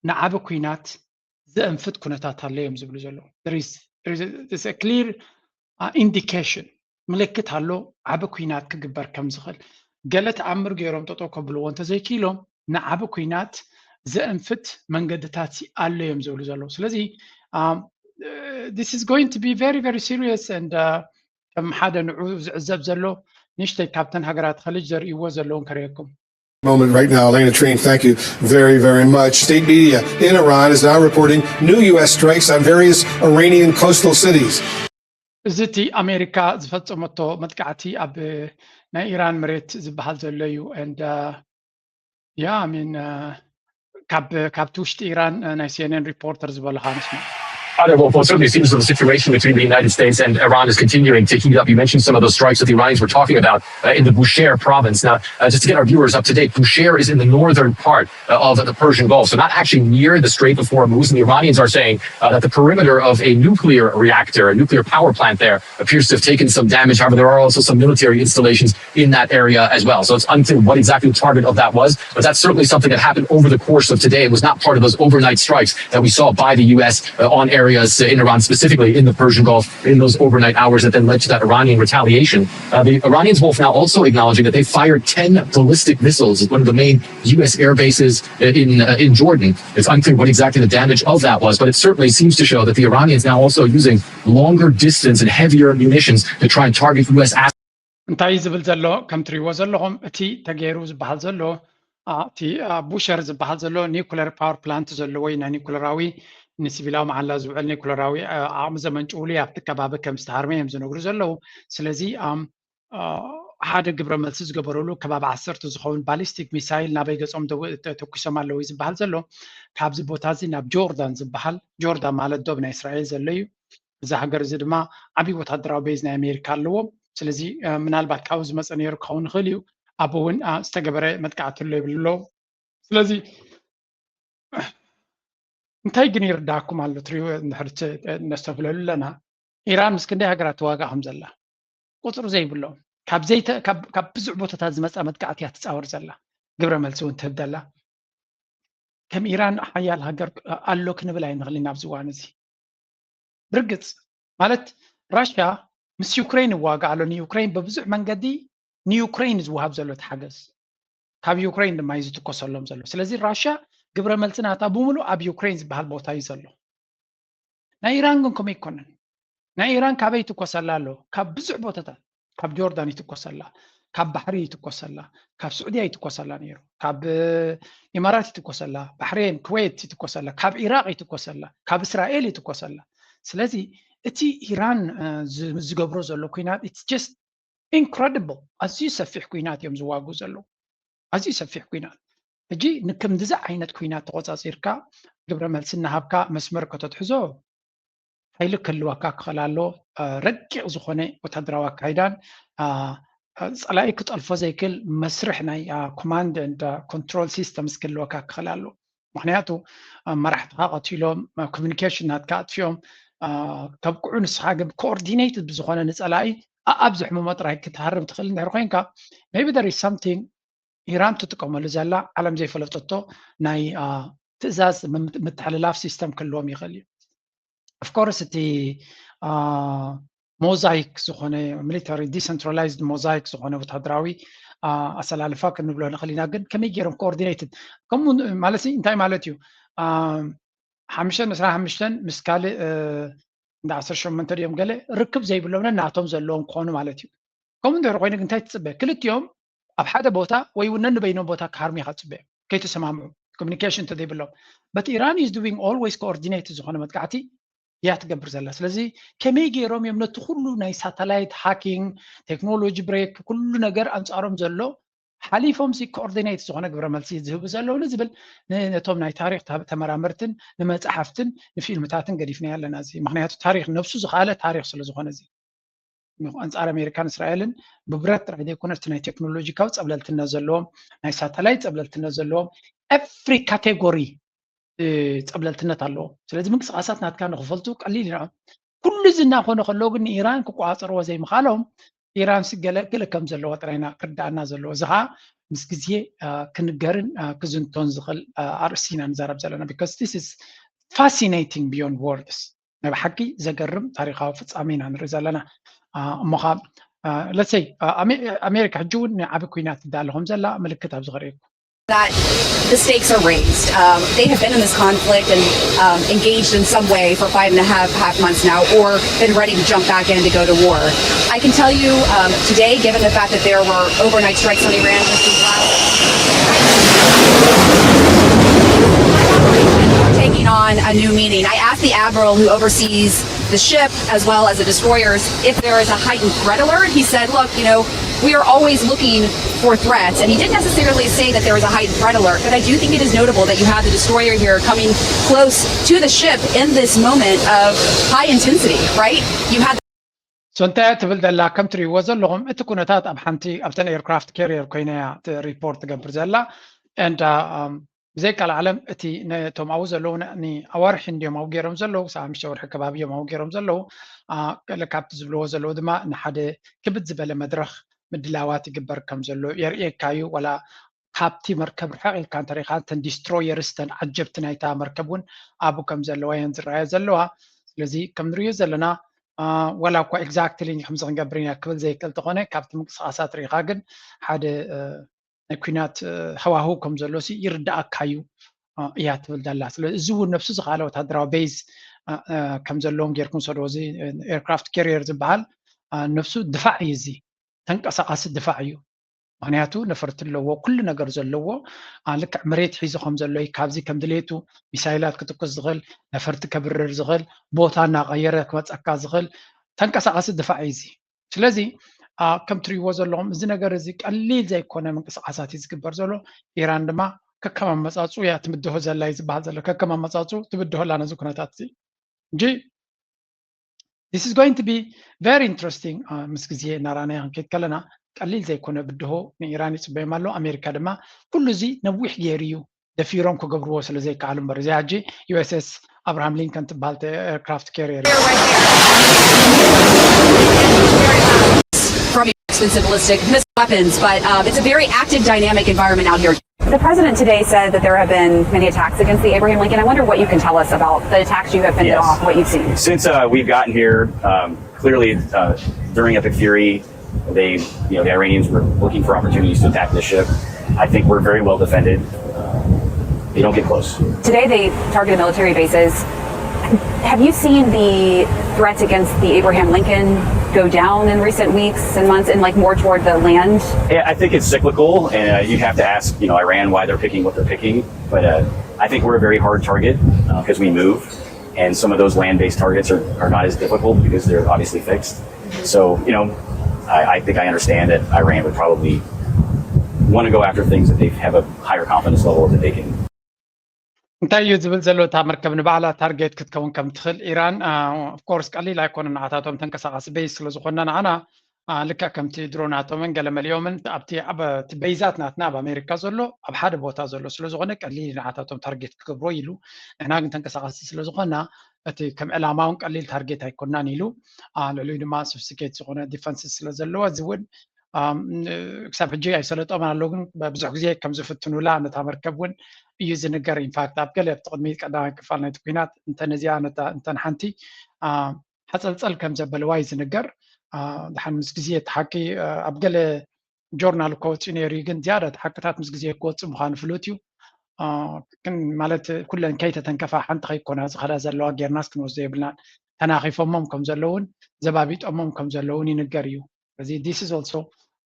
ንዓቢ ኩናት ዘእንፍት ኩነታት ኣሎ እዮም ዝብሉ ዘለዉ። There is, there is a clear indication፣ ምልክት ኣሎ ዓቢ ኩናት ክግበር ከም ዝኽእል። ገለ ተኣምር ገይሮም ጠጠው ከብልዎ እንተዘይክኢሎም ንዓቢ ኩናት ዘእንፍት መንገድታት ኣሎ እዮም ዝብሉ ዘለዉ። ስለዚ this is going to be very very serious and ከም ሓደ ንዑ ዝዕዘብ ዘሎ ንእሽተይ ካብተን ሃገራት ኸሊጅ ዘርእይዎ ዘለውን ከርእየኩም። Moment right now, Elena Trian, thank you very, very much. State media in Iran is now reporting new U S strikes on various Iranian coastal cities. እዚ እቲ ኣሜሪካ ዝፈጸመቶ መጥቃዕቲ ኣብ ናይ ኢራን መሬት ዝበሃል ዘሎ እዩ። And Yeah, I mean, uh, ካብ ካብቲ ውሽጢ ኢራን፣ uh, ናይ ሲኤንኤን ሪፖርተር ዝበለካ ንስማ። Other, well, well, certainly it seems that the situation between the United States and Iran is continuing to heat up. You mentioned some of those strikes that the Iranians were talking about uh, in the Bushehr province. Now, uh, just to get our viewers up to date, Bushehr is in the northern part uh, of the Persian Gulf, so not actually near the Strait of Hormuz. And the Iranians are saying uh, that the perimeter of a nuclear reactor, a nuclear power plant there, appears to have taken some damage. However, there are also some military installations in that area as well. So it's unclear what exactly the target of that was, but that's certainly something that happened over the course of today. It was not part of those overnight strikes that we saw by the U S uh, on areas uh, in Iran, specifically in the Persian Gulf, in those overnight hours that then led to that Iranian retaliation. Uh, the Iranians, Wolf, now also acknowledging that they fired ten ballistic missiles at one of the main U S air bases uh, in uh, in Jordan. It's unclear what exactly the damage of that was, but it certainly seems to show that the Iranians now also using longer distance and heavier munitions to try and target U S assets. እንታይ እዩ ዝብል ዘሎ? ከም ትሪእዎ ዘለኹም፣ እቲ ተገይሩ ዝበሃል ዘሎ፣ አ፣ እቲ፣ አ፣ ቡሸር ዝበሃል ዘሎ ኒኩለር ፓወር ፕላንት ዘለዎ እዩ። ናይ ኒኩለራዊ፣ ንሲቪላዊ መዓላ ዝውዕል ኒኩለራዊ፣ አ፣ ዓቕሚ ዘመንጭውሉ እዩ። ኣብቲ ከባቢ ከም ዝተሃርመ እዮም ዝነግሩ ዘለዉ። ስለዚ፣ ኣም፣ አ፣ ሓደ ግብረ መልሲ ዝገበረሉ ከባቢ ዓሰርተ ዝኸውን ባሊስቲክ ሚሳይል ናበይ ገጾም ደው-፣ ተ-፣ ተኩሶም ኣለዉ እዩ ዝበሃል ዘሎ። ካብዚ ቦታ እዚ ናብ ጆርዳን ዝበሃል፣ ጆርዳን ማለት ዶብ ናይ እስራኤል ዘሎ እዩ። እዚ ሃገር እዚ ድማ ዓብዪ ወታደራዊ ቤዝ ናይ ኣሜሪካ ኣለዎ። ስለዚ፣ አ፣ ምናልባት ካብኡ ዝመፀ ነይሩ ክኸውን ይኽእል እዩ። ኣብኡ እውን፣ አ፣ ዝተገበረ መጥቃዕቲ ኣሎ ይብሉ ኣለዉ። ስለዚ እንታይ ግን ይርዳእኩም ኣሎ? ትሪእዎ እንድሕር ት-፣ ነስተብህለሉ ኣለና፣ ኢራን ምስ ክንደይ ሃገራት ትዋጋእ ከም ዘላ ቁፅሪ ዘይብሎም፣ ካብ ዘይተ-፣ ካብ፣ ካብ ብዙሕ ቦታታት ዝመፃ መጥቃዕቲ እያ ትፃወር ዘላ። ግብረ መልሲ እውን ትህብ ዘላ። ከም ኢራን ሓያል ሃገር ኣሎ ክንብል ኣይንኽእልን ኣብዚ እዋን እዚ። ብርግፅ ማለት ራሽያ ምስ ዩክሬን ይዋጋእ ኣሎ። ንዩክሬን ብብዙሕ መንገዲ ንዩክሬን ዝወሃብ ዘሎ እቲ ሓገዝ፣ ካብ ዩክሬን ድማ እዩ ዝትኮሰሎም ዘሎ። ስለዚ ራሽያ ግብረ መልሲ ናታ ብምሉእ ኣብ ዩክሬን ዝበሃል ቦታ እዩ ዘሎ። ናይ ኢራን ግን ከምኡ ኣይኮነን። ናይ ኢራን ካበይ ይትኮሰላ ኣሎ? ካብ ብዙሕ ቦታታት፣ ካብ ጆርዳን ይትኮሰላ፣ ካብ ባሕሪ ይትኮሰላ፣ ካብ ስዑድያ ይትኮሰላ ነይሩ፣ ካብ፣ እ፣ ኢማራት ይትኮሰላ፣ ባሕሬን፣ ኩዌት ይትኮሰላ፣ ካብ ኢራቅ ይትኮሰላ፣ ካብ እስራኤል ይትኮሰላ። ስለዚ እቲ ኢራን፣ እ፣ ዝ-፣ ዝገብሮ ዘሎ ኩናት፣ it's just incredible። ኣዝዩ ሰፊሕ ኩናት እዮም ዝዋግኡ ዘለዉ። ኣዝዩ ሰፊሕ ኩናት። ሕጂ ንክምድዚ ዓይነት ኩናት ተቆጻጺርካ ግብረ መልሲ እናሃብካ መስመር ከተትሕዞ ሓይሊ ክህልወካ ክኽእል ኣሎ። እ፣ ረቂቕ ዝኾነ ወታደራዊ ኣካይዳን፣ እ፣ እ፣ ጸላኢ ክጠልፎ ዘይክእል መስርሕ ናይ፣ እ፣ ኮማንድ ኤንድ፣ እ፣ ኮንትሮል ሲስተምስ ክህልወካ ክኽእል ኣሎ። ምኽንያቱ፣ እ፣ መራሕትኻ ቀቲሎም፣ እ፣ ኮሚኒኬሽን ናትካ ኣጥፊኦም፣ እ፣ ከብቅዑ፣ ንስኻ ግን ኮኦርዲኔትድ ብዝኾነ ንጸላኢ ኣኣብ ዘሕምሞ ጥራይ ክትሃርም ትኽእል እንድሕር ኮይንካ፣ maybe there is something ኢራን ትጥቀመሉ ዘላ ዓለም ዘይፈለጠቶ ናይ፣ አ፣ ትእዛዝ ምም-፣ ምትሕልላፍ ሲስተም ክህልዎም ይኽእል እዩ። ኦፍኮርስ እቲ፣ አ፣ ሞዛይክ ዝኾነ ሚሊተሪ ዲሰንትራላይዝድ ሞዛይክ ዝኾነ ወታደራዊ፣ አ፣ ኣሰላልፋ ክንብሎ ንኽእል ኢና። ግን ከመይ ገይሮም ኮኦርዲኔትድ ከምኡ ን-፣ ማለት ሲ እንታይ ማለት እዩ? አ፣ ሓሙሽተ ዕስራን ሓሙሽተን ምስ ካልእ፣ እ፣ እንዳ ዓሰርተ ሸሞንተ ድዮም ገለ ርክብ ዘይብሎም ነናቶም ዘለዎም ክኾኑ ማለት እዩ። ከምኡ እንድሕር ኮይኑ ግን እንታይ ትጽበ? ክልቲኦም ኣብ ሓደ ቦታ ወይ እውን ነንበይኖም ቦታ ክሃርሙ ኢኻ ትጽበ። ከይተሰማምዑ፣ ኮሚኒኬሽን እንተዘይብሎም። But ኢራን is doing always ኮኦርዲኔት ዝኾነ መጥቃዕቲ እያ ትገብር ዘላ። ስለዚ ከመይ ገይሮም እዮም ነቲ ኩሉ ናይ ሳተላይት ሃኪንግ፣ ቴክኖሎጂ ብሬክ፣ ኩሉ ነገር ኣንጻሮም ዘሎ ሓሊፎም ሲ ኮኦርዲኔት ዝኾነ ግብረ መልሲ ዝህቡ ዘለዉ ንዝብል ን-፣ ነቶም ናይ ታሪኽ ተ-፣ ተመራመርትን ንመጽሓፍትን ንፊልምታትን ገዲፍናዮ ኣለና። እዚ ምኽንያቱ ታሪኽ ነብሱ ዝኸኣለ ታሪኽ ስለ ዝኾነ እዚ ኣንጻር ኣሜሪካን እስራኤልን ብብረት ጥራይ ዘይኮነ እቲ ናይ ቴክኖሎጂካዊ ጸብለልትነት ዘለዎም፣ ናይ ሳተላይት ጸብለልትነት ዘለዎም ኤቭሪ ካቴጎሪ፣ እ፣ ጸብለልትነት ኣለዎም። ስለዚ ምንቅስቃሳት ናትካ ንኽፈልጡ ቀሊል ኢና። ኩሉ እዚ እናኾነ ከሎ ግን ንኢራን ክቆጻጸርዎ ዘይምኻሎም ኢራን ሲ ገለ ገለ ከም ዘለዋ ጥራይ ኢና ክርዳኣና ዘለዎ። እዚ ኸኣ ምስ ግዜ፣ እ፣ ክንገርን፣ እ፣ ክዝንቶን ዝኽእል፣ እ፣ ኣርእስቲ ኢና ንዛረብ ዘለና። Because this is fascinating beyond words። ናይ ብሓቂ ዘገርም ታሪኻዊ ፍጻሜ ኢና ንርኢ ዘለና። አ፣ እሞ ኸኣ፣ አ፣ let's say፣ አ፣ ኣሜ-፣ ኣሜሪካ ሕጂ እውን ንዓቢ ኲናት ትዳሎ ከም ዘላ ምልክት ኣብ ዝኸርእየኩ። That the stakes are raised. Um, they have been in this conflict and um, engaged in some way for five and a half, half months now, or been ready to jump back in to go to war. I can tell you um, today, given the fact that there were overnight strikes on Iran just these last taking on a new meaning. I asked the admiral who oversees the ship as well as the destroyers if there is a heightened threat alert. He said, "Look, you know, We are always looking for threats, and he didn't necessarily say that there was a heightened threat alert, but I do think it is notable that you have the destroyer here coming close to the ship in this moment of high intensity, right? You had so እንታይ ትብል ዘላ? ከም ትሪእዎ ዘለኹም እቲ ኩነታት ኣብ ሓንቲ ኣብተን ኤርክራፍት ካሪየር ኮይና እያ ሪፖርት ትገብር ዘላ። And ብዘይ ቃል ዓለም እቲ ነቶም ኣብኡ ዘለዉ ንኣዋርሒ እንዲዮም ኣብኡ ገይሮም ዘለዉ፣ ክሳብ ሓሙሽተ ወርሒ ከባቢ እዮም ኣብኡ ገይሮም ዘለዉ። ገለ ካብቲ ዝብልዎ ዘለዉ ድማ ንሓደ ክብድ ዝበለ መድረኽ ምድላዋት ይግበር ከም ዘሎ የርእየካ እዩ። ዋላ ካብቲ መርከብ ርሕቕ ኢልካ እንተሪኢኻ እተን ዲስትሮየርስ እተን ዓጀብቲ ናይታ መርከብ እውን ኣብኡ ከም ዘለዋ እየን ዝረኣያ ዘለዋ። ስለዚ ከም ንሪኦ ዘለና ዋላ እኳ ኤግዛክትሊ ከምዚ ክንገብር ኢና ክብል ዘይክእል ተኾነ ካብቲ ምንቅስቃሳት ርኢኻ ግን ሓደ ናይ ኩናት ሃዋህው ከም ዘሎ ይርዳእካ እዩ እያ ትብል ዘላ። ስለዚ እዚ እውን ነብሱ ዝኸኣለ ወታደራዊ ቤዝ ከም ዘለዎም ጌርኩም ሰዶ እዚ ኤርክራፍት ካሪየር ዝበሃል ነብሱ ድፋዕ እዩ። እዚ ተንቀሳቃሲ ድፋዕ እዩ። ምክንያቱ ነፈርቲ ኣለዎ፣ ኩሉ ነገር ዘለዎ ልክዕ መሬት ሒዙ ከም ዘሎ እዩ። ካብዚ ከም ድሌቱ ሚሳይላት ክትኩስ ዝኽእል፣ ነፈርቲ ከብርር ዝኽእል፣ ቦታ እናቀየረ ክመፀካ ዝኽእል ተንቀሳቃሲ ድፋዕ እዩ እዚ። ስለዚ ከም ትሪእዎ ዘለኹም እዚ ነገር እዚ ቀሊል ዘይኮነ ምንቅስቃሳት እዩ ዝግበር ዘሎ። ኢራን ድማ ከከም ኣመፃፅኡ እያ ትምድሆ ዘላ እዩ ዝበሃል ዘሎ። ከከም ኣመፃፅኡ ትብድሆ ኣላ ነዚ ኩነታት እዚ እንጂ this is going to be very interesting። ምስ ግዜ እናረኣናዮ ክንከይድ ከለና ቀሊል ዘይኮነ ብድሆ ንኢራን ይፅበዮም ኣሎ። ኣሜሪካ ድማ ኩሉ እዚ ነዊሕ ገይሩ እዩ ደፊሮም ክገብርዎ ስለ ዘይከኣሉ እምበር እዚኣ ሕጂ ዩ ኤስ ኤስ ኣብርሃም ሊንከን ትበሃል ኤርክራፍት ካሪየር from expensive ballistic missile weapons, but um, it's a very active, dynamic environment out here. The president today said that there have been many attacks against the Abraham Lincoln. I wonder what you can tell us about the attacks you have fended Yes. off, what you've seen. Since uh, we've gotten here, um, clearly uh, during Epic Fury, they, you know, the Iranians were looking for opportunities to attack this ship. I think we're very well defended. Uh, they don't get close. Today they targeted military bases. Have you seen the threats against the Abraham Lincoln go down in recent weeks and months and like more toward the land? Yeah, I think it's cyclical, and uh, you'd have to ask, you know, Iran why they're picking what they're picking. But uh, I think we're a very hard target because we move, and some of those land-based targets are, are not as difficult because they're obviously fixed. So, you know, I, I think I understand that Iran would probably want to go after things that they have a higher confidence level that they can እንታይ እዩ ዝብል ዘሎ? እታ መርከብ ንባዕላ ታርጌት ክትከውን ከም ትኽእል ኢራን ኦፍኮርስ ቀሊል ኣይኮነ። ንዓታቶም ተንቀሳቃሲ ቤዝ ስለ ዝኾንና ንዓና ልክዕ ከምቲ ድሮናቶምን ገለ መሊኦምን ኣብቲ ቤይዛት ናትና ኣብ ኣሜሪካ ዘሎ ኣብ ሓደ ቦታ ዘሎ ስለ ዝኾነ ቀሊል ንዓታቶም ታርጌት ክገብሮ ኢሉ፣ ንሕና ግን ተንቀሳቀስቲ ስለ ዝኾንና እቲ ከም ዕላማ እውን ቀሊል ታርጌት ኣይኮንናን ኢሉ። ልዕሊኡ ድማ ሶፊስቲኬት ዝኾነ ዲፈንስ ስለ ዘለዎ እዚ እውን ክሳብ ሕጂ ኣይሰለጦምን ኣሎ፣ ግን ብዙሕ ግዜ ከም ዝፍትኑላ ነታ መርከብ እውን እዩ ዝንገር። ኢንፋክት ኣብ ገለ ኣብቲ ቅድሚ ቀዳማይ ክፋል ናይቲ ኩናት እንተነዚኣ እንተን ሓንቲ ሓፀልፀል ከም ዘበልዋ እዩ ዝንገር። ድሓን ምስ ግዜ እቲ ሓቂ ኣብ ገለ ጆርናል እኮ ወፂኡ ነይሩ እዩ፣ ግን ዝያዳ እቲ ሓቅታት ምስ ግዜ ክወፅእ ምዃኑ ፍሉጥ እዩ። ግን ማለት ኩለን ከይተተንከፋ ሓንቲ ከይኮና ዝኸዳ ዘለዋ ጌርናስ ክንወስዶ የብልናን። ተናኺፎሞም ከም ዘለውን ዘባቢጦሞም ከም ዘለውን ይንገር እዩ። ስለዚ this is also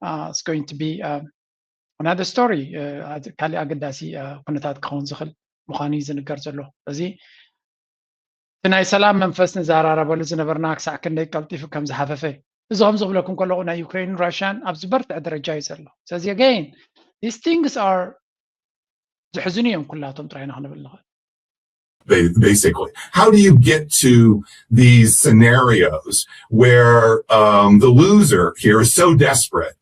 uh, it's going to be uh, another story. ካልእ ኣገዳሲ ኩነታት ክኸውን ዝኽእል ምዃኑ እዩ ዝንገር ዘሎ። ስለዚ እቲ ናይ ሰላም መንፈስ ንዘራረበሉ ዝነበርና ክሳዕ ክንደይ ቀልጢፉ ከም ዝሓፈፈ፣ እዚ ከም ዝብለኩም ከለኹ ናይ ዩክሬንን ራሽያን ኣብ ዝበርትዐ ደረጃ እዩ ዘሎ። ስለዚ again these things are ዝሕዝኑ እዮም ኩላቶም ጥራይ ኢና ክንብል ንኽእል። Ba- basically. How do you get to these scenarios where um, the loser here is so desperate?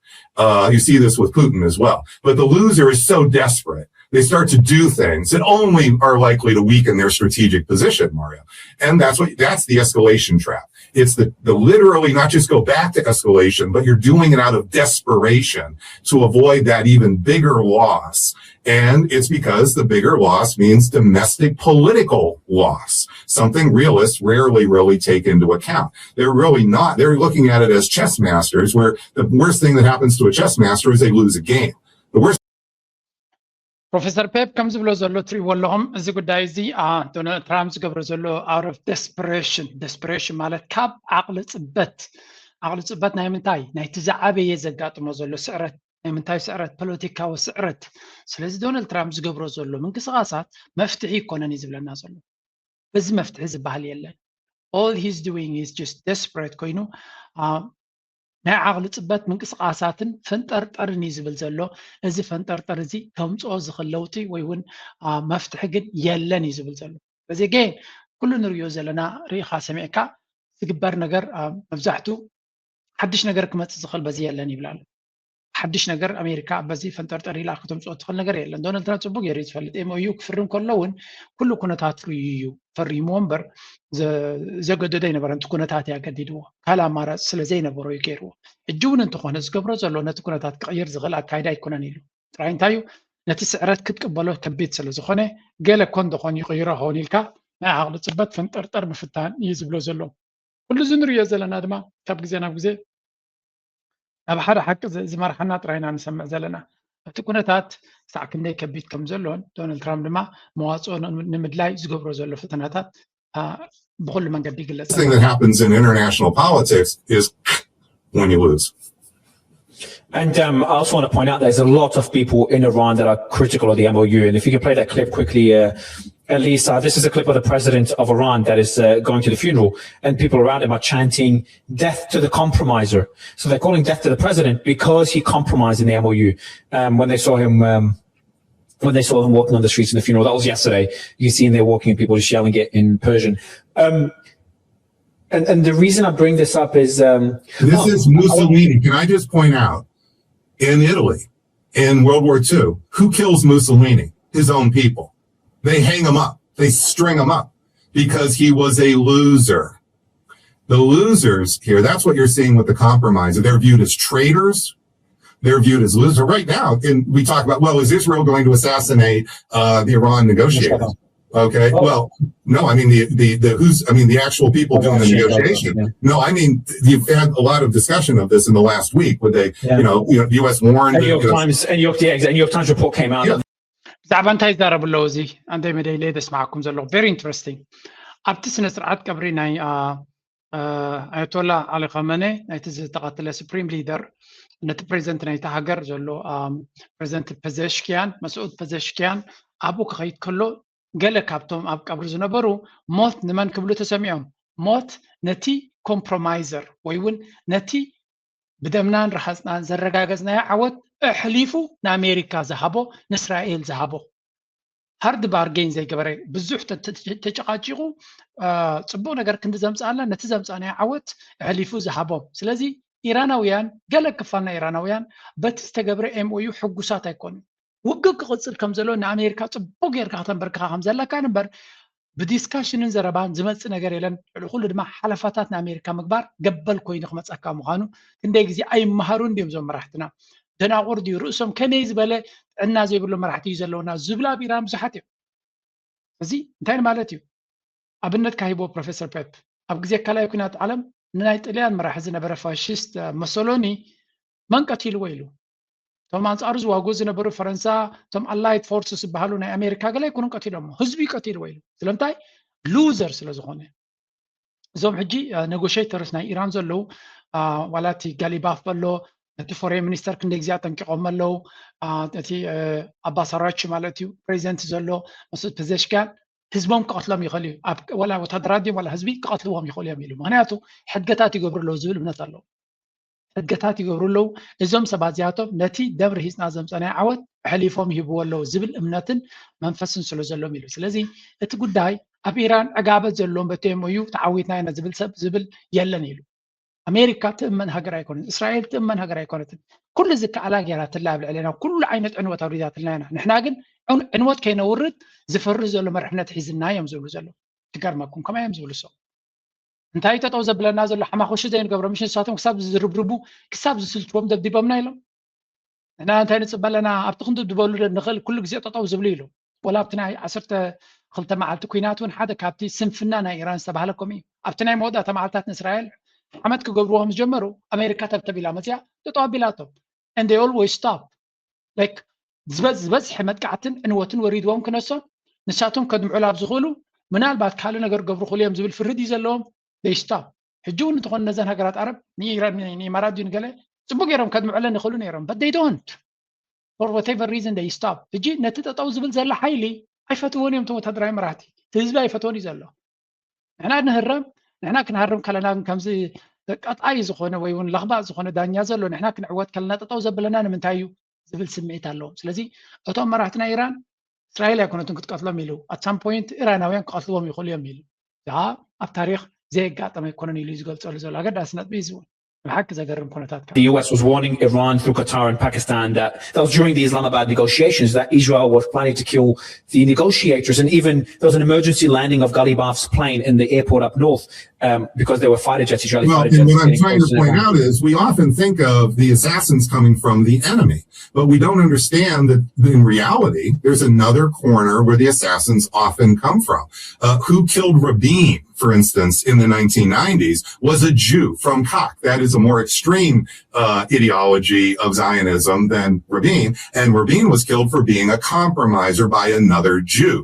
Uh, you see this with Putin as well, but the loser is so desperate they start to do things that only are likely to weaken their strategic position, Mario. And that's what that's the escalation trap. It's the, the literally not just go back to escalation, but you're doing it out of desperation to avoid that even bigger loss. And it's because the bigger loss means domestic political loss, something realists rarely really take into account. They're really not, they're looking at it as chess masters, where the worst thing that happens to a chess master is they lose a game. The worst ፕሮፌሰር ፔፕ ከም ዝብሎ ዘሎ ትሪእዎ ኣለኹም። እዚ ጉዳይ እዚ ዶናልድ ትራምፕ ዝገብሮ ዘሎ out of desperation፣ desperation ማለት ካብ ዓቕሊ ፅበት፣ ዓቕሊ ፅበት ናይ ምንታይ? ናይቲ ዝዓበየ ዘጋጥሞ ዘሎ ስዕረት። ናይ ምንታይ ስዕረት? ፖለቲካዊ ስዕረት። ስለዚ ዶናልድ ትራምፕ ዝገብሮ ዘሎ ምንቅስቃሳት መፍትሒ ይኮነን እዩ ዝብለና ዘሎ። በዚ መፍትሒ ዝበሃል የለን። All he's doing is just desperate ኮይኑ ናይ ዓቕሊ ፅበት ምንቅስቃሳትን ፈንጠርጠርን እዩ ዝብል ዘሎ። እዚ ፈንጠርጠር እዚ ከምፅኦ ዝኽእል ለውጢ ወይ እውን መፍትሒ ግን የለን እዩ ዝብል ዘሎ። በዚ ግን ኩሉ ንሪኦ ዘለና ርኢኻ ሰሚዕካ ዝግበር ነገር መብዛሕቱ ሓድሽ ነገር ክመፅእ ዝኽእል በዚ የለን ይብል ኣሎ። ሓድሽ ነገር ኣሜሪካ በዚ ፈንጠርጠር ኢላ ክተምፅኦ ትኽእል ነገር የለን። ዶናልድ ትራምፕ ፅቡቅ ገይሩ እዩ ዝፈልጥ። ኤምኦዩ ክፍርም ከሎ እውን ኩሉ ኩነታት ርእዩ እዩ ፈሪምዎ እምበር ዘገደዶ ኣይነበረን። እቲ ኩነታት እዩ ኣገዲድዎ። ካልእ ኣማራፂ ስለ ዘይነበሮ እዩ ገይርዎ። ሕጂ እውን እንተኾነ ዝገብሮ ዘሎ ነቲ ኩነታት ክቕይር ዝኽእል ኣካይዳ ኣይኮነን ኢሉ ጥራይ እንታይ እዩ ነቲ ስዕረት ክትቅበሎ ከቢድ ስለ ዝኾነ ገለ ኮን ደኾን ይቕይሮ ኸውን ኢልካ ናይ ዓቕሊ ፅበት ፈንጠርጠር ምፍታን እዩ ዝብሎ ዘሎ። ኩሉ እዚ ንሪኦ ዘለና ድማ ካብ ግዜ ናብ ግዜ ናብ ሓደ ሓቂ ዝመርሓና ጥራይና ንሰምዕ ዘለና። እቲ ኩነታት ክሳዕ ክንደይ ከቢድ ከም ዘሎን ዶናልድ ትራምፕ ድማ መዋፅኦ ንምድላይ ዝገብሮ ዘሎ ፈተናታት ብኩሉ መንገዲ ይግለጽ። Thing that happens in international politics is when you lose. And um, I also want to point out there's a lot of people in Iran that are critical of the M O U. And if you can play that clip quickly, uh, Elisa, this is a clip of the president of Iran that is uh, going to the funeral, and people around him are chanting, "Death to the compromiser." So they're calling death to the president because he compromised in the M O U. Um, when they saw him, um, when they saw him walking on the streets in the funeral, that was yesterday. You see him there walking, and people just yelling it in Persian. Um, and, and the reason I bring this up is um, this oh, is Mussolini. Can I just point out, in Italy, in World War Two, who kills Mussolini? His own people. They hang him up. They string him up because he was a loser. The losers here, that's what you're seeing with the compromise. They're viewed as traitors. They're viewed as losers. Right now, and we talk about, well, is Israel going to assassinate uh, the Iran negotiators? Okay. Well, no. I mean the the the who's I mean the actual people doing the negotiation. No, I mean you've had a lot of discussion of this in the last week with the you know you know the U S warned. And New York Times and New York yeah, and New York Times report came out. ብዛዕባ እንታይ ይዛረቡ ኣለዉ? እዚ ኣንታይ መደይ ለይ ተስማዕኩም ዘለኹ very interesting። ኣብቲ ስነ ስርዓት ቀብሪ ናይ ኣያቶላ ዓሊ ኸመነ ናይቲ ዝተቐትለ ሱፕሪም ሊደር ነቲ ፕሬዚደንት ናይቲ ሃገር ዘሎ ፕሬዚደንት ፐዘሽኪያን መስዑድ ፐዘሽኪያን ኣብኡ ክኸይድ ከሎ ገለ ካብቶም ኣብ ቀብሪ ዝነበሩ ሞት ንመን ክብሉ ተሰሚዖም። ሞት ነቲ ኮምፕሮማይዘር ወይ እውን ነቲ ብደምናን ረሃፅናን ዘረጋገፅናዮ ዓወት ኣሕሊፉ ንኣሜሪካ ዝሃቦ ንእስራኤል ዝሃቦ ሃርድ ባርጌን ዘይገበረ ብዙሕ ተጨቃጪቑ ፅቡቕ ነገር ክንዲ ዘምፅኣልና ነቲ ዘምፃእናዮ ዓወት ኣሕሊፉ ዝሃቦም። ስለዚ ኢራናውያን ገለ ክፋል ናይ ኢራናውያን በቲ ዝተገብረ ኤምኦዩ ሕጉሳት ኣይኮኑን። ውግእ ክቕፅል ከም ዘሎ ንኣሜሪካ ፅቡቅ ጌርካ ከተንበርክኻ ከም ዘለካ እምበር ብዲስካሽንን ዘረባን ዝመፅእ ነገር የለን። ልዕሊ ኩሉ ድማ ሓለፋታት ንኣሜሪካ ምግባር ገበል ኮይኑ ክመፀካ ምዃኑ ክንደይ ግዜ ኣይመሃሩን ድዮም እዞም መራሕትና? ደናቑር ድዩ ርእሶም ከመይ ዝበለ ጥዕና ዘይብሉ መራሕቲ እዩ ዘለውና ዝብሉ ኣብ ኢራን ብዙሓት እዮም። እዚ እንታይ ማለት እዩ? ኣብነት ካሂቦ ፕሮፌሰር ፔፕ ኣብ ግዜ ካልኣይ ኩናት ዓለም ንናይ ጥልያን መራሒ ዝነበረ ፋሽስት መሶሎኒ መን ቀቲልዎ ኢሉ እቶም ኣንፃሩ ዝዋግኡ ዝነበሩ ፈረንሳ እቶም ኣላይድ ፎርስ ዝበሃሉ ናይ ኣሜሪካ ገለ ኣይኮኑን ቀቲሎሞ ህዝቢ እዩ ቀቲልዎ ኢሉ ስለምንታይ ሉዘር ስለ ዝኾነ እዞም ሕጂ ነጎሽተርስ ናይ ኢራን ዘለዉ ዋላ እቲ ጋሊባፍ ኣሎ እቲ ፎሬን ሚኒስተር ክንደይ ግዜ ኣጠንቂቖም ኣለዉ እቲ ኣባሳራች ማለት እዩ ፕሬዚደንት ዘሎ መስዑድ ፐዘሽኪያን ህዝቦም ክቐትሎም ይኽእል እዩ ወላ ወታደራት ድዮም ወላ ህዝቢ ክቐትልዎም ይኽእሉ እዮም ኢሉ ምክንያቱ ሕገታት ይገብሩ ኣለዉ ዝብል እምነት ኣለዉ ሕገታት ይገብሩ ኣለዉ እዞም ሰባት እዚኣቶም ነቲ ደም ርሂፅና ዘምፀናዮ ዓወት ኣሕሊፎም ይህብዎ ኣለዉ ዝብል እምነትን መንፈስን ስለ ዘሎም ኢሉ ስለዚ እቲ ጉዳይ ኣብ ኢራን ዕጋበት ዘለዎም በቲ ኤምኦዩ ተዓዊትና ኢና ዝብል ሰብ ዝብል የለን ኢሉ ኣሜሪካ ትእመን ሃገር ኣይኮነትን እስራኤል ትእመን ሃገር ኣይኮነትን ኩሉ ዝከኣላ ገይራትላ ኣብ ልዕለና ኩሉ ዓይነት ዕንወት ኣውሪዳትልና ኢና ንሕና ግን ዕንወት ከይነውርድ ዝፈርህ ዘሎ መርሕነት ሒዝና እዮም ዝብሉ ዘለዉ ትገርመኩም ከመይ እዮም ዝብሉ ሰው እንታይ ጠጠው ዘብለና ዘሎ ሓማኮሺ ዘይንገብሮ ምሽ ንሳቶም ክሳብ ዝርብርቡ ክሳብ ዝስልችዎም ደብዲቦምና ኢሎም ንሕና እንታይ ንፅበ ኣለና ኣብቲ ክንዲ ድበሉ ንኽእል ኩሉ ግዜ ጠጠው ዝብሉ ኢሉ ወላ ኣብቲ ናይ ዓሰርተ ክልተ መዓልቲ ኩናት እውን ሓደ ካብቲ ስንፍና ናይ ኢራን ዝተባህለ ከምኡ እዩ ኣብቲ ናይ መወዳእታ መዓልታት ንእስራኤል ሓመት ክገብርዎ ምስ ጀመሩ ኣሜሪካ ተብተብ ኢላ መፅያ ጠጠው ኣቢላቶም and they always stop like ዝበዝሐ መጥቃዕትን ዕንወትን ወሪድዎም ክነሶም ንሳቶም ከድምዑ ላብ ዝኽእሉ ምናልባት ካልእ ነገር ክገብሩ ክእሉ እዮም ዝብል ፍርድ እዩ ዘለዎም they stop ሕጂ እውን እንተኾነ ነዘን ሃገራት ዓረብ ንኢራን ንኢማራት ድዩ ንገለ ፅቡቅ ገይሮም ከድምዑለን ይኽእሉ ነይሮም but they don't for whatever reason they stop ሕጂ ነቲ ጠጠው ዝብል ዘሎ ሓይሊ ኣይፈትዎን እዮም እቶም ወታደራዊ መራሕቲ እቲ ህዝቢ ኣይፈትዎን እዩ ዘሎ ንሕና ንህረም ንሕና ክንሃርም ከለና ግን ከምዚ ቀጣይ ዝኾነ ወይ እውን ለኽባጥ ዝኾነ ዳኛ ዘሎ፣ ንሕና ክንዕወት ከለና ጠጠው ዘብለና ንምንታይ እዩ ዝብል ስምዒት ኣለዎም። ስለዚ እቶም መራሕቲ ናይ ኢራን እስራኤል ኣይኮነትን ክትቀትሎም ኢሉ፣ at some point ኢራናውያን ክቐትልዎም ይኽእሉ እዮም ኢሉ። እዚ ኣብ ታሪክ ዘየጋጠመ ኣይኮነን ኢሉ እዩ ዝገልጸሉ ዘሎ። ኣገዳሲ ነጥቢ እዩ። እዚ እውን ብሓቂ ዘገርም ኩነታት። The U S was warning Iran through Qatar and Pakistan that that was during the Islamabad negotiations that Israel was planning to kill the negotiators, and even there was an emergency landing of Ghalibaf's plane in the airport up north, um, because there were fighter jets, Israeli Well, fighter and jets. What I'm trying to point out is we often think of the assassins coming from the enemy, but we don't understand that in reality, there's another corner where the assassins often come from. Uh, who killed Rabin, for instance, in the nineteen nineties was a Jew from Kak. That is a more extreme uh, ideology of Zionism than Rabin. And Rabin was killed for being a compromiser by another Jew.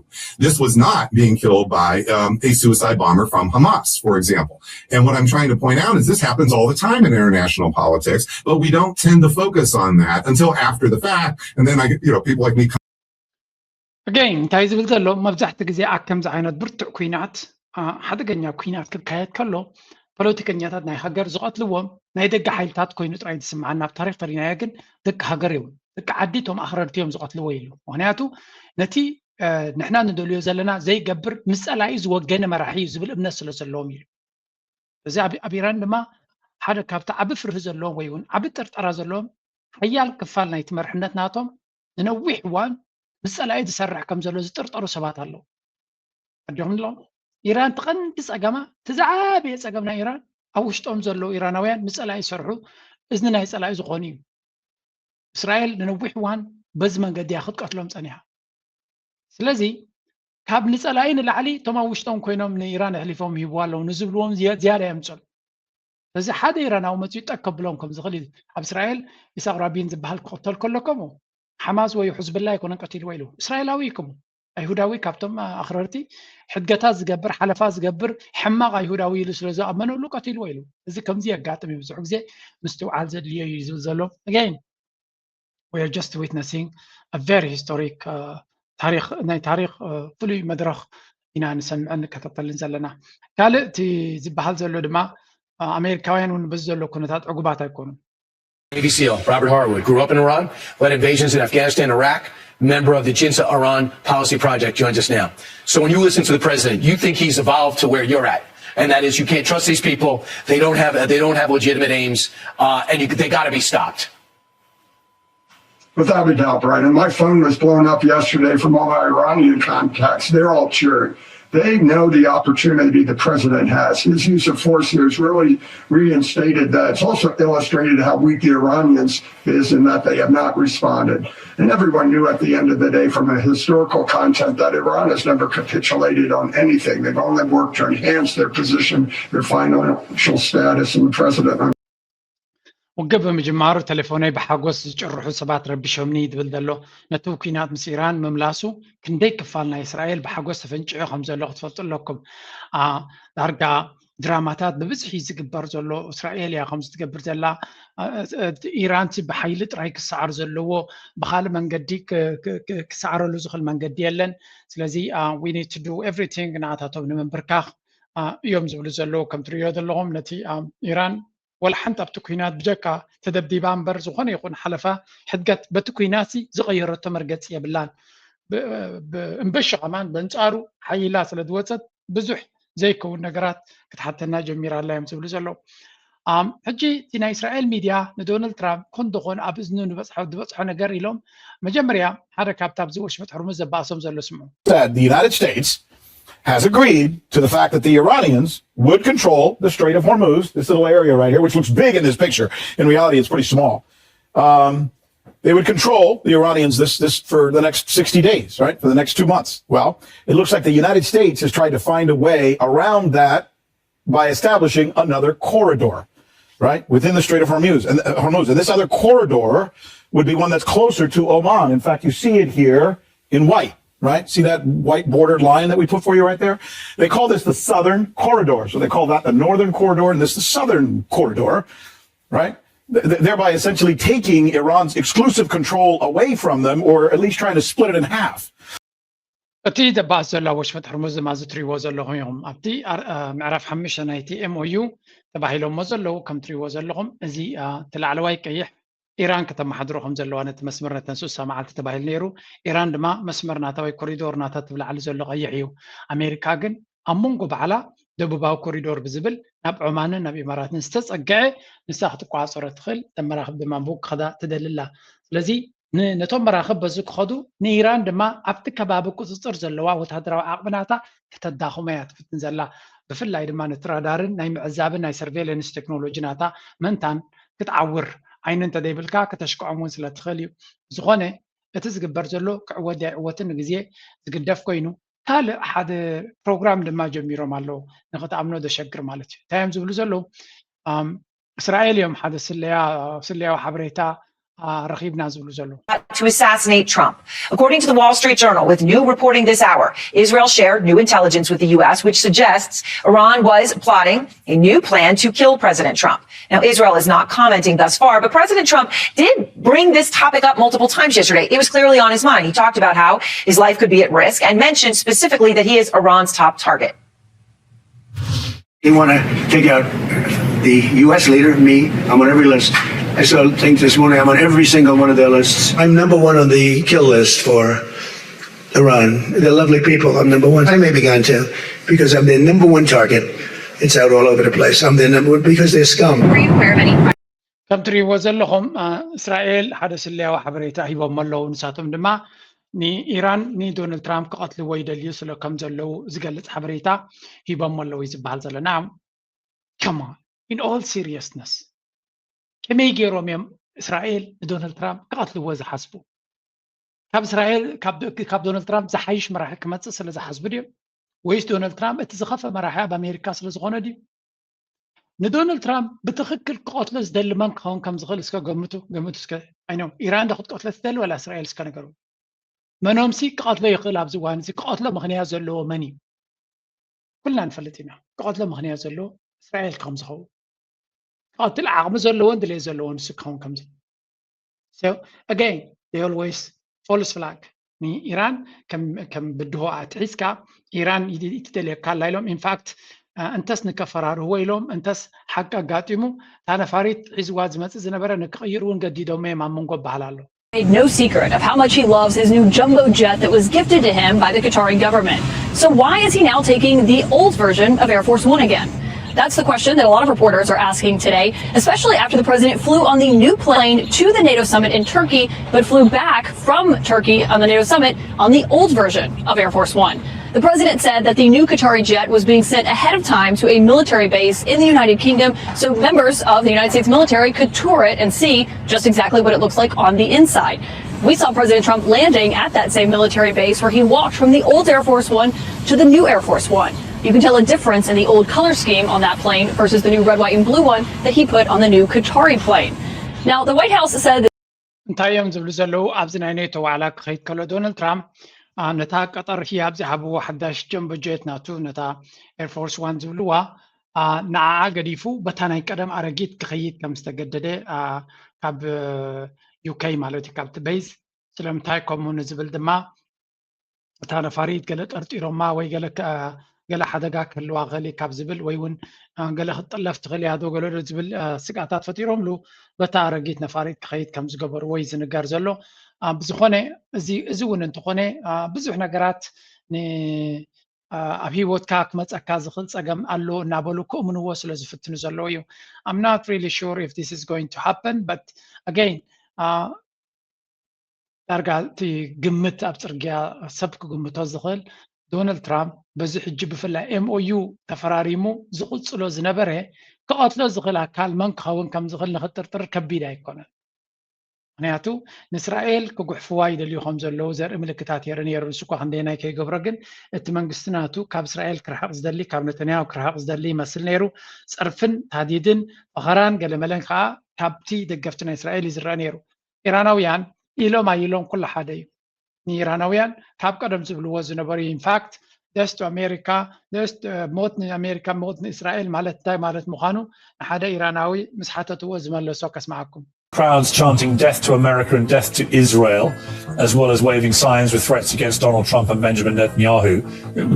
This was not being killed by um, a suicide bomber from Hamas, for example. And what I'm trying to point out is this happens all the time in international politics, but we don't tend to focus on that until after the fact. And then I, you know, people like me Again, እንታይ ዝብል ዘሎ፣ መብዛሕቲ ግዜ ኣብ ከምዚ ዓይነት ብርቱዕ ኩናት፣ ሓደገኛ ኩናት ክካየድ ከሎ፣ ፖለቲከኛታት ናይ ሃገር ዝቐትልዎም ናይ ደገ ሓይልታት ኮይኑ ጥራይ ዝስምዓና። ኣብ ታሪክ ተሪናዮ ግን ደቂ ሃገር እዮም፣ ደቂ ዓዲ እቶም ኣኽረርቲ እዮም ዝቐትልዎ ኢሉ። ምክንያቱ ነቲ ንሕና ንደልዮ ዘለና ዘይገብር፣ ምስ ጸላኢ ዝወገነ መራሒ እዩ ዝብል እምነት ስለ ዘለዎም ኢሉ። እዚ ኣብ ኢራን ድማ ሓደ ካብቲ ዓቢ ፍርሂ ዘለዎም ወይ እውን ዓቢ ጥርጠራ ዘለዎም፣ ሓያል ክፋል ናይቲ መርሕነት ናቶም ንነዊሕ እዋን ምስ ጸላኢ ዝሰርሕ ከም ዘሎ ዝጥርጠሩ ሰባት ኣለዉ። ኣዲኹም ኣለኹም? ኢራን እቲ ቀንዲ ጸገማ፣ እቲ ዝዓበየ ጸገም ናይ ኢራን፣ ኣብ ውሽጦም ዘለዉ ኢራናውያን ንጸላኢ ይሰርሑ፣ እዝኒ ናይ ጸላኢ ዝኾኑ እዩ። እስራኤል ንነዊሕ እዋን በዚ መንገዲ እያ ክትቀትሎም ጸኒሓ። ስለዚ ካብ ንጸላኢ ንላዕሊ እቶም ኣብ ውሽጦም ኮይኖም ንኢራን ኣሕሊፎም ይህብዋ ኣለዉ ንዝብልዎም ዝያዳ የምጽሉ። ስለዚ ሓደ ኢራናዊ መፅኡ ጠቅ ከብሎም ከም ዝኽእል እዩ። ኣብ እስራኤል ኢሳቅ ራቢን ዝበሃል ክቕተል ከሎ ከምኡ ሓማስ ወይ ሕዝብላ ኣይኮነን ቀቲልዎ ኢሉ። እስራኤላዊ እዩ ከምኡ። ኣይሁዳዊ ካብቶም ኣኽረርቲ ሕድገታት ዝገብር፣ ሓለፋ ዝገብር ሕማቕ ኣይሁዳዊ ኢሉ ስለ ዝኣመነሉ ቀቲልዎ ኢሉ። እዚ ከምዚ የጋጥም እዩ። ብዙሕ ግዜ ምስትውዓል ዘድልዮ እዩ ዝብል ዘሎ። Again, we are just witnessing a very historic ታሪክ፣ ናይ ታሪክ ፍሉይ መድረኽ ኢና ንሰምዕን ንከታተልን ዘለና። ካልእ እቲ ዝበሃል ዘሎ ድማ ኣሜሪካውያን እውን በዚ ዘሎ ኩነታት ዕጉባት ኣይኮኑን። Navy SEAL Robert Harwood grew up in Iran, led invasions in Afghanistan, Iraq, member of the Jinsa Iran Policy Project, joins us now. So when you listen to the president, you think he's evolved to where you're at, and that is you can't trust these people. They don't have they don't have legitimate aims, uh, and you, they got to be stopped. Without a doubt, Brian. And my phone was blown up yesterday from all my Iranian contacts. They're all cheering. They know the opportunity the president has. His use of force here has really reinstated that. It's also illustrated how weak the Iranians is in that they have not responded. And everyone knew at the end of the day from a historical content that Iran has never capitulated on anything. They've only worked to enhance their position, their financial status, and the president ውግእ ብምጅማሩ ተሌፎነይ ብሓጎስ ዝጭርሑ ሰባት ረቢሾምኒ ዝብል ዘሎ፣ ነቲ ኩናት ምስ ኢራን ምምላሱ ክንደይ ክፋል ናይ እስራኤል ብሓጎስ ተፈንጭዑ ከም ዘሎ ክትፈልጡ ኣለኩም። ዳርጋ ድራማታት ብብዝሒ ዝግበር ዘሎ እስራኤል እያ ከምዚ ትገብር ዘላ። ኢራን ብሓይሊ ጥራይ ክሰዓር ዘለዎ፣ ብካልእ መንገዲ ክሰዓረሉ ዝኽእል መንገዲ የለን። ስለዚ we need to do everything ንኣታቶም ንምንብርካኽ እዮም ዝብሉ ዘለዉ። ከም ትርእዮ ዘለኹም ነቲ ኢራን ወላ ሓንቲ ኣብቲ ኩናት ብጀካ ተደብዲባ እምበር ዝኾነ ይኹን ሓለፋ ሕድገት በቲ ኩናት ዝቐየረቶ መርገፂ የብላን። እምበሺ ከማን በንፃሩ ሓይላ ስለ ዝወፀት ብዙሕ ዘይከውን ነገራት ክትሓተና ጀሚራ ኣላ እዮም ዝብሉ ዘለዉ። ሕጂ እቲ ናይ እስራኤል ሚድያ ንዶናልድ ትራምፕ ኮን ደኾን ኣብ እዝኑ ዝበፅሖ ነገር ኢሎም መጀመርያ ሓደ ካብቲ ኣብዚ ወሽመጥ ሕርሙዝ ዘባእሶም ዘሎ ስምዑ። The United States has agreed to the fact that the Iranians would control the Strait of Hormuz, this little area right here, which looks big in this picture. In reality, it's pretty small. Um, they would control the Iranians this, this for the next sixty days, right? For the next two months. Well, it looks like the United States has tried to find a way around that by establishing another corridor, right, within the Strait of Hormuz. And, uh, Hormuz. And this other corridor would be one that's closer to Oman. In fact, you see it here in white, right? See that white bordered line that we put for you right there? They call this the Southern Corridor. So they call that the Northern Corridor and this the Southern Corridor, right? Th- th- thereby essentially taking Iran's exclusive control away from them, or at least trying to split it in half. እቲ ዘባእስ ዘሎ ኣብ ወሽመጥ ሕርሙዝ ድማ እዚ ትሪእዎ ዘለኹም ኢኹም። ኣብቲ ኣር- አ፣ ምዕራፍ ሓሙሽተ ናይቲ M O U ተባሂሎሞ ዘለዉ ከም ትሪእዎ ዘለኹም እዚ አ፣ እቲ ላዕለዋይ ቀይሕ ኢራን ከተመሓድሮ ከም ዘለዋ ነቲ መስመር ነተን ስሳ መዓልቲ ተባሂሉ ነይሩ። ኢራን ድማ መስመር ናታ ወይ ኮሪዶር ናታ ትብላዕሊ ዘሎ ቀይሕ እዩ። ኣሜሪካ ግን ኣብ መንጎ ባዕላ ደቡባዊ ኮሪዶር ብዝብል ናብ ዖማንን ናብ ኢማራትን ዝተጸግዐ ንሳ ክትቋጸሮ ትኽእል እተን መራኽብ ድማ ብኡ ክኸዳ ትደሊ ኣላ። ስለዚ ን- ነቶም መራኽብ በዚ ክኸዱ ንኢራን ድማ ኣብቲ ከባቢ ቁጽጽር ዘለዋ ወታደራዊ ዓቕሚ ናታ ከተዳኽሞ እያ ትፍትን ዘላ። ብፍላይ ድማ ነቲ ራዳርን ናይ ምዕዛብን ናይ ሰርቬለንስ ቴክኖሎጂ ናታ ምእንታን ክትዓውር ዓይኒ እንተደይብልካ ከተሽክዖም እውን ስለ ትኽእል እዩ። ዝኾነ እቲ ዝግበር ዘሎ ክዕወት ኣይዕወትን ንግዜ ዝግደፍ ኮይኑ ካልእ ሓደ ፕሮግራም ድማ ጀሚሮም ኣለዉ። ንክትኣምኖ ዘሸግር ማለት እዩ። እንታይ እዮም ዝብሉ ዘለዉ? ኣም፣ እስራኤል እዮም ሓደ ስለያ ስለያዊ ሓበሬታ አ፣ ረኺብና ዝብሉ ዘለዉ። To assassinate Trump. According to the Wall Street Journal, with new reporting this hour, Israel shared new intelligence with the U S, which suggests Iran was plotting a new plan to kill President Trump. Now, Israel is not commenting thus far, but President Trump did bring this topic up multiple times yesterday. It was clearly on his mind. He talked about how his life could be at risk and mentioned specifically that he is Iran's top target. They want to take out the U S leader, me. I'm on every list. I saw things this morning. I'm on every single one of their lists. I'm number one on the kill list for Iran. They're lovely people. I'm number one. I may be gone too because I'm their number one target. It's out all over the place. I'm their number one because they're scum. Were you aware of any ከም ትሪእዎ ዘለኹም አ፣ እስራኤል ሓደ ስለያዊ ሓበሬታ ሂቦም ኣለዉ። ንሳቶም ድማ ንኢራን ንዶናልድ ትራምፕ ክቐትልዎ ይደልዩ ስለ ከም ዘለዉ ዝገልጽ ሓበሬታ ሂቦም ኣለዉ እዩ ዝበሃል ዘሎ። Now come on, in all seriousness ከመይ ገይሮም እዮም እስራኤል ንዶናልድ ትራምፕ ክቐትልዎ ዝሓስቡ? ካብ እስራኤል ካብ ዶ- ካብ ዶናልድ ትራምፕ ዝሓይሽ መራሒ ክመፅእ ስለ ዝሓስቡ ድዮም? ወይስ ዶናልድ ትራምፕ እቲ ዝኸፈ መራሒ ኣብ ኣሜሪካ ስለ ዝኾነ ድዩ? ንዶናልድ ትራምፕ ብትኽክል ክቐትሎ ዝደሊ መን ክኸውን ከም ዝኽእል እስከ ገምቱ ገምቱ እስከ። I know ኢራን ዶ ክትቀትሎ ትደሊ ወላ እስራኤል እስከ ንገሩ። መኖምሲ ክቐትሎ ይኽእል ኣብዚ እዋን እዚ ክቐትሎ ምኽንያት ዘለዎ መን እዩ? ኩልና ንፈልጥ ኢና። ክቐትሎ ምኽንያት ዘለዎ እስራኤል ከም ዝኸውን ክቐትል ዓቕሚ ዘለዎን ድሌት ዘለዎን ንሱ ክኸውን ከም ዝኽእል። So again they always false flag ንኢራን ከም ከም ብድሆ ኣትሒዝካ ኢራን ይትደልየካ ኣላ ኢሎም ኢንፋክት እንተስ ንከፈራርህዎ ኢሎም እንተስ ሓቂ ኣጋጢሙ እታ ነፋሪት ሒዝዋ ዝመፅእ ዝነበረ ንክቕይር እውን ገዲዶም እዮም ኣብ መንጎ በሃል ኣሎ። made no secret of how much he loves his new jumbo jet that was gifted to him by the Qatari government. So why is he now taking the old version of Air Force One again? That's the question that a lot of reporters are asking today, especially after the president flew on the new plane to the NATO summit in Turkey, but flew back from Turkey on the NATO summit on the old version of Air Force One. The president said that the new Qatari jet was being sent ahead of time to a military base in the United Kingdom so members of the United States military could tour it and see just exactly what it looks like on the inside. We saw President Trump landing at that same military base where he walked from the old Air Force One to the new Air Force One. You can tell a difference in the old color scheme on that plane versus the new red, white, and blue one that he put on the new Qatari plane. Now, the White House said እንታይ እዮም ዝብሉ ዘለዉ? ኣብዚ ናይ ኔቶ ዋዕላ ክኸይድ ከሎ ዶናልድ ትራምፕ አ፣ ነታ ቀጠር ህያብ ዝሃብዎ ሓዳሽ ጀምቦ ጀት ናቱ ነታ ኤርፎርስ ዋን ዝብልዋ አ፣ ንዓኣ ገዲፉ በታ ናይ ቀደም ኣረጊት ክኸይድ ከም ዝተገደደ አ፣ ካብ ዩኬ ማለት እዩ ካብቲ ቤዝ ስለምንታይ ከምኡ ንዝብል ድማ እታ ነፋሪት ገለ ጠርጢሮማ ወይ ገለ ከ- ገለ ሓደጋ ክህልዋ ክእል ካብ ዝብል ወይ እውን አ፣ ገለ ክትጥለፍ ትኽእል እያ ዶ ገለ ዶ ዝብል አ፣ ስግኣታት ፈጢሮምሉ በታ ኣረጊት ነፋሪት ክኸይድ ከም ዝገበርዎ እዩ ዝንገር ዘሎ። አ፣ ብዝኾነ እዚ እዚ እውን እንተኾነ አ፣ ብዙሕ ነገራት ን አ፣ ኣብ ህይወትካ ክመፀካ ዝኽእል ፀገም ኣሎ እናበሉ ክእምንዎ ስለ ዝፍትኑ ዘለዉ እዩ። I'm not really sure if this is going to happen, but again አ፣ ዳርጋ እቲ ግምት ኣብ ፅርግያ ሰብ ክግምቶ ዝኽእል ዶናልድ ትራምፕ በዚ ሕጂ ብፍላይ M O U ተፈራሪሙ ዝቕፅሎ ዝነበረ ክቐትሎ ዝኽእል ኣካል መን ክኸውን ከም ዝኽእል ንኽጥርጥር ከቢድ ኣይኮነን። ምክንያቱ ንእስራኤል ክጉሕፍዋ ይደልዩ ከም ዘለዉ ዘርኢ ምልክታት የርኢ ነይሩ። ንሱ እኳ ክንደየናይ ከይገብሮ ግን እቲ መንግስቲ ናቱ ካብ እስራኤል ክርሕቕ ዝደሊ ካብ ነተንያሁ ክርሕቕ ዝደሊ ይመስል ነይሩ። ፀርፍን ታዲድን ፈኸራን ገለመለን ከዓ ካብቲ ደገፍቲ ናይ እስራኤል እዩ ዝረአ ነይሩ። ኢራናውያን ኢሎም ኣይሎም ኩሉ ሓደ እዩ። ንኢራናውያን ካብ ቀደም ዝብልዎ ዝነበሩ ኢንፋክት ደስ ቱ ኣሜሪካ ደስ ሞት ንኣሜሪካ ሞት ንእስራኤል ማለት እንታይ ማለት ምዃኑ ንሓደ ኢራናዊ ምስ ሓተትዎ ዝመለሶ ከስምዓኩም። Crowds chanting death to America and death to Israel, as well as waving signs with threats against Donald Trump and Benjamin Netanyahu.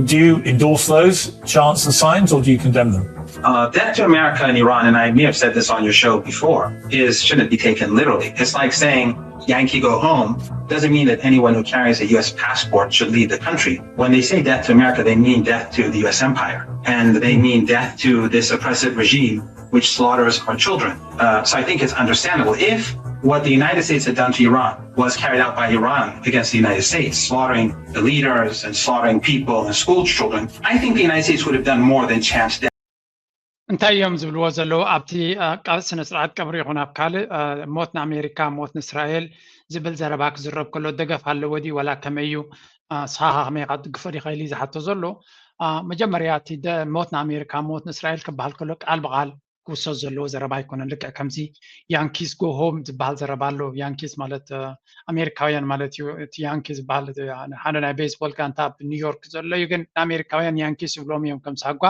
Do you endorse those chants and signs, or do you condemn them? Uh, death to America and Iran, and I may have said this on your show before, is shouldn't be taken literally. It's like saying Yankee go home doesn't mean that anyone who carries a U S passport should leave the country. When they say death to America, they mean death to the U S empire, and they mean death to this oppressive regime which slaughters our children. Uh, so I think it's understandable if what the United States had done to Iran was carried out by Iran against the United States, slaughtering the leaders and slaughtering people and school children. I think the United States would have done more than chant death. እንታይ እዮም ዝብልዎ ዘለዉ ኣብቲ ስነ ስርዓት ቀብሪ ይኹን ኣብ ካልእ ሞት ንኣሜሪካ ሞት ንእስራኤል ዝብል ዘረባ ክዝረብ ከሎ ደገፍ ኣለዎ ድዩ ዋላ ከመይ እዩ? ንስኻ ከመይ ኢኻ ትድግፎ ዲኻ ኢሉ እዩ ዝሓቶ ዘሎ። መጀመርያ እቲ ሞት ንኣሜሪካ ሞት ንእስራኤል ክበሃል ከሎ ቃል ብቓል ክውሰድ ዘለዎ ዘረባ ኣይኮነን። ልክዕ ከምዚ Yankees go home ዝበሃል ዘረባ ኣሎ። Yankees ማለት ኣሜሪካውያን ማለት እዩ። እቲ ያንኪ ዝበሃል ሓደ ናይ ቤዝቦል ጋንታ ኣብ ኒውዮርክ ዘሎ እዩ፣ ግን ንኣሜሪካውያን ያንኪስ ይብሎም እዮም ከም ሳጓ።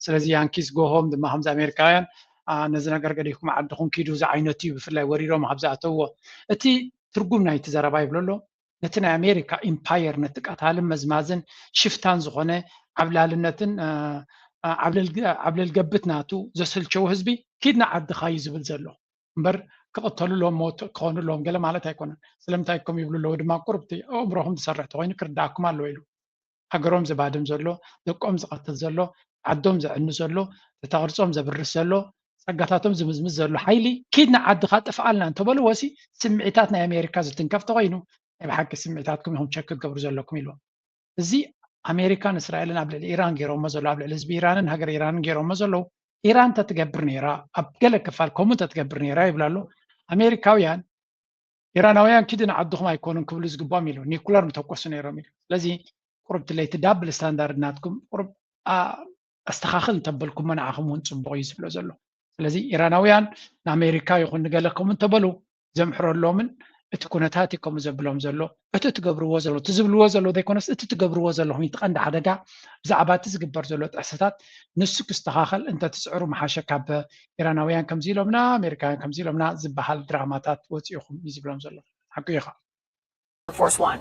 ስለዚ Yankees go home ድማ ከምዚ ኣሜሪካውያን ነዚ ነገር ገዲፍኩም ዓድኹም ኪዱ ዝዓይነቱ እዩ። ብፍላይ ወሪሮም ካብ ዝኣተውዎ እቲ ትርጉም ናይቲ ዘረባ ይብሎ ኣሎ። ነቲ ናይ ኣሜሪካ ኢምፓየር ነቲ ቀታልን መዝማዝን ሽፍታን ዝኾነ ዓብላልነትን ዓብለል ገብት ናቱ ዘሰልቸው ህዝቢ ኪድና ዓድኻ እዩ ዝብል ዘሎ እምበር ክቕተሉ ኣለዎም ሞት ክኾኑ ኣለዎም ገለ ማለት ኣይኮነን። ስለምንታይ ከም ይብሉ ኣለዉ ድማ ቁርብቲ ኣእምሮኹም ዝሰርሕ ተኮይኑ ክርዳእኩም ኣለዎ ኢሉ። ሃገሮም ዝባድም ዘሎ፣ ደቆም ዝቐትል ዘሎ፣ ዓዶም ዘዕኑ ዘሎ፣ ተታቕርጾም ዘብርስ ዘሎ፣ ጸጋታቶም ዝምዝምዝ ዘሎ ሓይሊ ኪድና ዓድኻ ጥፍኣልና እንተበልዎ ሲ ስምዒታት ናይ ኣሜሪካ ዝትንከፍ ተኮይኑ ናይ ብሓቂ ስምዒታትኩም ኢኹም ቸክ ክትገብሩ ዘለኩም ኢልዎም። እዚ ኣሜሪካን እስራኤልን ኣብ ልዕሊ ኢራን ገይሮሞ ዘለዉ ኣብ ልዕሊ ህዝቢ ኢራንን ሃገር ኢራንን ገይሮሞ ዘለዉ ኢራን እንተትገብር ነይራ ኣብ ገለ ክፋል ከምኡ እንተትገብር ነይራ ይብላ ኣሎ። ኣሜሪካውያን ኢራናውያን ኪዱ ንዓድኹም ኣይኮኑን ክብሉ ዝግብኦም ኢሉ ኒኩለር ምተኮሱ ነይሮም ኢሉ። ስለዚ ቁሩብ ትለይቲ ዳብል ስታንዳርድ ናትኩም ቁሩብ ኣስተኻኽል እንተበልኩሞ ንዓኹም እውን ፅቡቕ እዩ ዝብሎ ዘሎ። ስለዚ ኢራናውያን ንኣሜሪካ ይኹን ንገለ ከምኡ እንተበሉ ዘምሕረሎምን እቲ ኩነታት እዩ ከምኡ ዘብሎም ዘሎ። እቲ ትገብርዎ ዘሎ እቲ ዝብልዎ ዘለዉ ዘይኮነስ እቲ ትገብርዎ ዘለኹም እቲ ቀንዲ ሓደጋ ብዛዕባ እቲ ዝግበር ዘሎ ጥሕሰታት ንሱ ክስተኻኸል እንተትፅዕሩ ምሓሸ ካብ ኢራናውያን ከምዚ ኢሎምና ኣሜሪካውያን ከምዚ ኢሎምና ዝበሃል ድራማታት ወፂእኹም እዩ ዝብሎም ዘሎ። ሓቂ እዩ ከዓ Force One.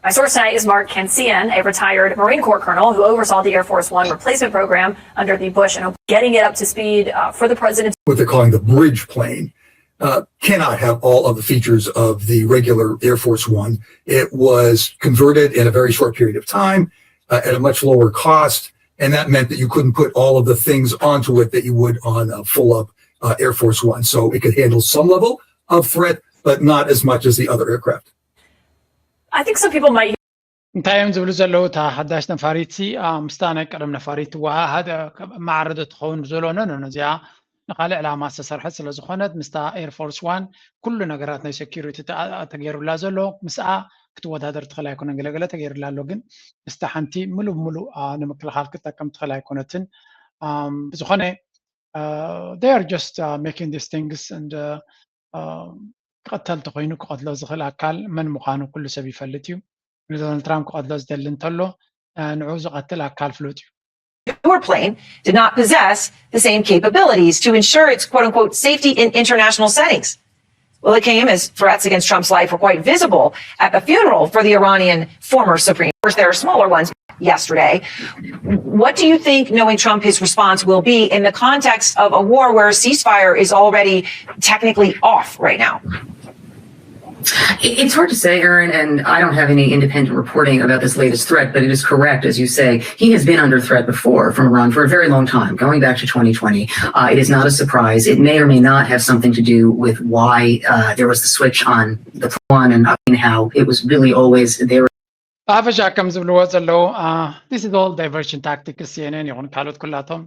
My source tonight is Mark Cancian, a retired Marine Corps colonel who oversaw the Air Force One replacement program under the Bush and getting it up to speed uh, for the president. What they're calling the bridge plane uh, cannot have all of the features of the regular Air Force One. It was converted in a very short period of time uh, at a much lower cost, and that meant that you couldn't put all of the things onto it that you would on a full up uh, Air Force One. So it could handle some level of threat, but not as much as the other aircraft. I think some people might እንታይ እዮም ዝብሉ ዘለዉ? እታ ሓዳሽ ነፋሪት ምስታ ናይ ቀደም ነፋሪት ትወሃሃድ ማዕረ ዶ ትኸውን ብዝብሎ ኖ ኖ እዚኣ ንካልእ ዕላማ ዝተሰርሐት ስለ ዝኾነት ምስታ ኤርፎርስ ዋን ኩሉ ነገራት ናይ ሴኪሪቲ ተገይሩላ ዘሎ ምስኣ ክትወዳደር ትኽእል ኣይኮነን። ገለገለ ተገይሩላ ኣሎ፣ ግን ምስታ ሓንቲ ሙሉ ብሙሉ ንምክልኻል ክትጠቀም ትኽእል ኣይኮነትን። ብዝኾነ they are just making these things and ክቕተል ተኮይኑ ክቐትሎ ዝኽእል ኣካል መን ምዃኑ ኩሉ ሰብ ይፈልጥ እዩ። ንዶናልድ ትራምፕ ክቐትሎ ዝደሊ እንተሎ ንዕኡ ዝቐትል ኣካል ፍሉጥ እዩ። Your plane did not possess the same capabilities to ensure its quote unquote safety in international settings. Well, it came as threats against Trump's life were quite visible at the funeral for the Iranian former Supreme Court. There are smaller ones yesterday. What do you think, knowing Trump, his response will be in the context of a war where a ceasefire is already technically off right now? It's hard to say, Aaron, and I don't have any independent reporting about this latest threat, but it is correct, as you say, he has been under threat before from Iran for a very long time, going back to twenty twenty. Uh, it is not a surprise. It may or may not have something to do with why uh, there was the switch on the plan and how it was really always there. ብሓፈሻ ከም ዝብልዎ ዘለዉ this is all diversion tactics CNN ይኹን ካልኦት ኩላቶም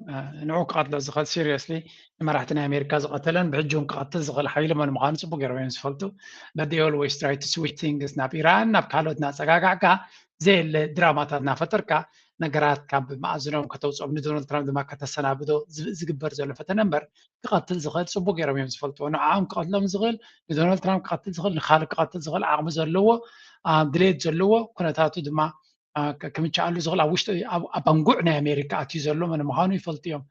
ንዑ ክቐትሎ ዝኽእል seriously ንመራሕቲ ናይ ኣሜሪካ ዝቐተለን ብሕጂ እውን ክቐትል ዝኽእል ሓይሊ መን ምዃኑ ፅቡቅ ገይሮም እዮም ዝፈልጡ። But they always try to switch things ናብ ኢራን ናብ ካልኦት እናፀጋጋዕካ ዘየለ ድራማታት እናፈጠርካ ነገራት ካብ መኣዝኖም ከተውፅኦም ንዶናልድ ትራምፕ ድማ ከተሰናብዶ ዝግበር ዘሎ ፈተነ እምበር ክቐትል ዝኽእል ፅቡቅ ገይሮም እዮም ዝፈልጥዎ። ንዕኦም ክቐትሎም ዝኽእል ንዶናልድ ትራምፕ ክቐትል ዝኽእል ንካልእ ክቐትል ዝኽእል ዓቕሚ ዘለዎ ድሌት ዘለዎ ኩነታቱ ድማ ክምችኣሉ ዝኽእል ኣብ ውሽጢ ኣብ ኣንጉዕ ናይ ኣሜሪካ ኣትዩ ዘሎ መን ምዃኑ ይፈልጡ እዮም።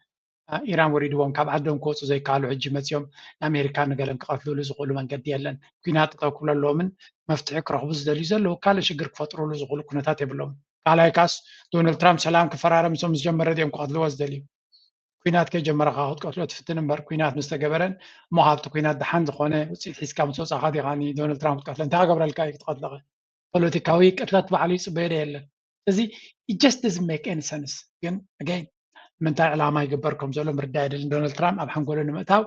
ኢራን ወሪድዎም ካብ ዓዶም ክወፁ ዘይከኣሉ ሕጂ መፅኦም ንኣሜሪካ ንገለን ክቐትልሉ ዝኽእሉ መንገዲ የለን። ኩናት ጠጠው ክብለለዎምን መፍትሒ ክረኽቡ ዝደልዩ ዘለዉ ካልእ ሽግር ክፈጥሩሉ ዝኽእሉ ኩነታት የብሎም። ካልኣይ ካስ ዶናልድ ትራምፕ ሰላም ክፈራረም እሶም ምስ ጀመረ ድኦም ክቐትልዎ ዝደልዩ? ኩናት ከይጀመረ ከዓ ክትቀትሎ ትፍትን እምበር ኩናት ምስ ተገበረን እሞ ካብቲ ኩናት ደሓን ዝኾነ ውፅኢት ሒዝካ ምስ ወፃኻ ዲኻ ንዶናልድ ትራምፕ ክትቀትለ? እንታይ ክገብረልካ እዩ ክትቐትለኸ? ፖለቲካዊ ቅትለት ባዕሉ ይፅበዮ ዶ የለን? እዚ just doesn't make any sense። ግን again ምንታይ ዕላማ ይግበር ከም ዘሎ ምርዳእ የድልን። ዶናልድ ትራምፕ ኣብ ሓንጎሉ ንምእታው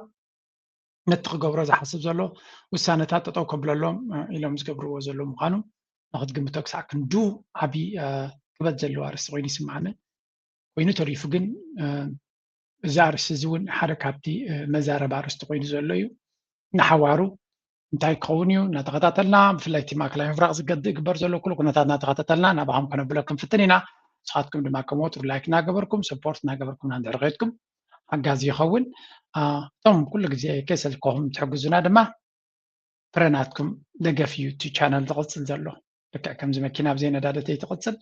ነቲ ክገብሮ ዝሓስብ ዘሎ ውሳነታት ጠጠው ከብለሎም ኢሎም ዝገብርዎ ዘሎ ምዃኑ ንክትግምቶ ክሳዕ ክንዱ ዓብዪ ክበት ዘለዎ ኣርእስቲ ኮይኑ ይስማዓኒ። ኮይኑ ተሪፉ ግን እዚ ኣርእስቲ እዚ እውን ሓደ ካብቲ መዛረቢ ኣርእስቲ ኮይኑ ዘሎ እዩ። ንሓዋሩ እንታይ ክኸውን እዩ እናተኸታተልና፣ ብፍላይ እቲ ማእከላይ ምብራቕ ዝገድ- ዝግበር ዘሎ ኩሉ ኩነታት እናተኸታተልና ናባኹም ከነብሎ ክንፍትን ኢና። ንስኻትኩም ድማ ከም ወትሩ ላይክ እናገበርኩም ሰፖርት እናገበርኩም እንድሕር ከይድኩም ሓጋዚ ይኸውን። እቶም ኩሉ ግዜ ከይሰልከኹም ትሕግዙና ድማ ፍረ ናትኩም ደገፍ እዩ እቲ ቻነል ዝቕፅል ዘሎ። ልክዕ ከምዚ መኪና ብዘይ ነዳዲ ተይትቕፅል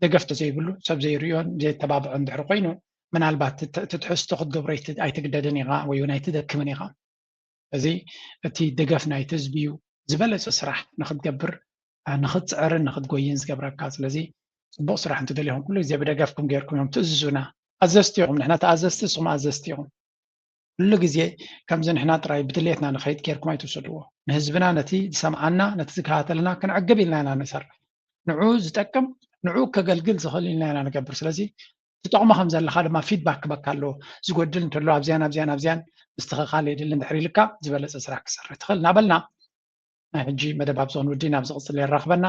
ደገፍ ተዘይብሉ ሰብ ዘይርእዮን ዘይተባብዖን እንድሕር ኮይኑ ምናልባት እቲ ትሕዝቶ ክትገብሮ ኣይትግደድን ኢኻ ወይ እውን ኣይትደክምን ኢኻ። እዚ እቲ ደገፍ ናይቲ ህዝቢ እዩ ዝበለፀ ስራሕ ንክትገብር ንክትፅዕርን ንክትጎይን ዝገብረካ። ስለዚ ፅቡቕ ስራሕ እንትደሊኹም ኩሉ ግዜ ብደገፍኩም ገይርኩም እዮም ትእዝዙና። ኣዘዝቲ ኢኹም፣ ንሕና ተኣዘዝቲ ንስኹም ኣዘዝቲ ኢኹም። ኩሉ ግዜ ከምዚ ንሕና ጥራይ ብድሌትና ንኸይድ ጌርኩም ኣይትውሰድዎ። ንህዝብና ነቲ ዝሰምዓና ነቲ ዝከታተልና ክንዕግብ ኢልና ኢና ንሰርሕ። ንዑ ዝጠቅም ንዑ ከገልግል ዝኽእል ኢልና ኢና ንገብር። ስለዚ ትጠቕሞ ከም ዘለኻ ድማ ፊድባክ ክበካ ኣለዎ። ዝጎድል እንተሎ ኣብዚያን ኣብዚያን ኣብዚያን ምስትኽኻል የድሊ እንድሕር ኢልካ ዝበለፀ ስራሕ ክሰርሕ ትኽእል እናበልና ናይ ሕጂ መደብ ኣብዝኾን ውዲ ናብ ዝቕፅል የራኽበና።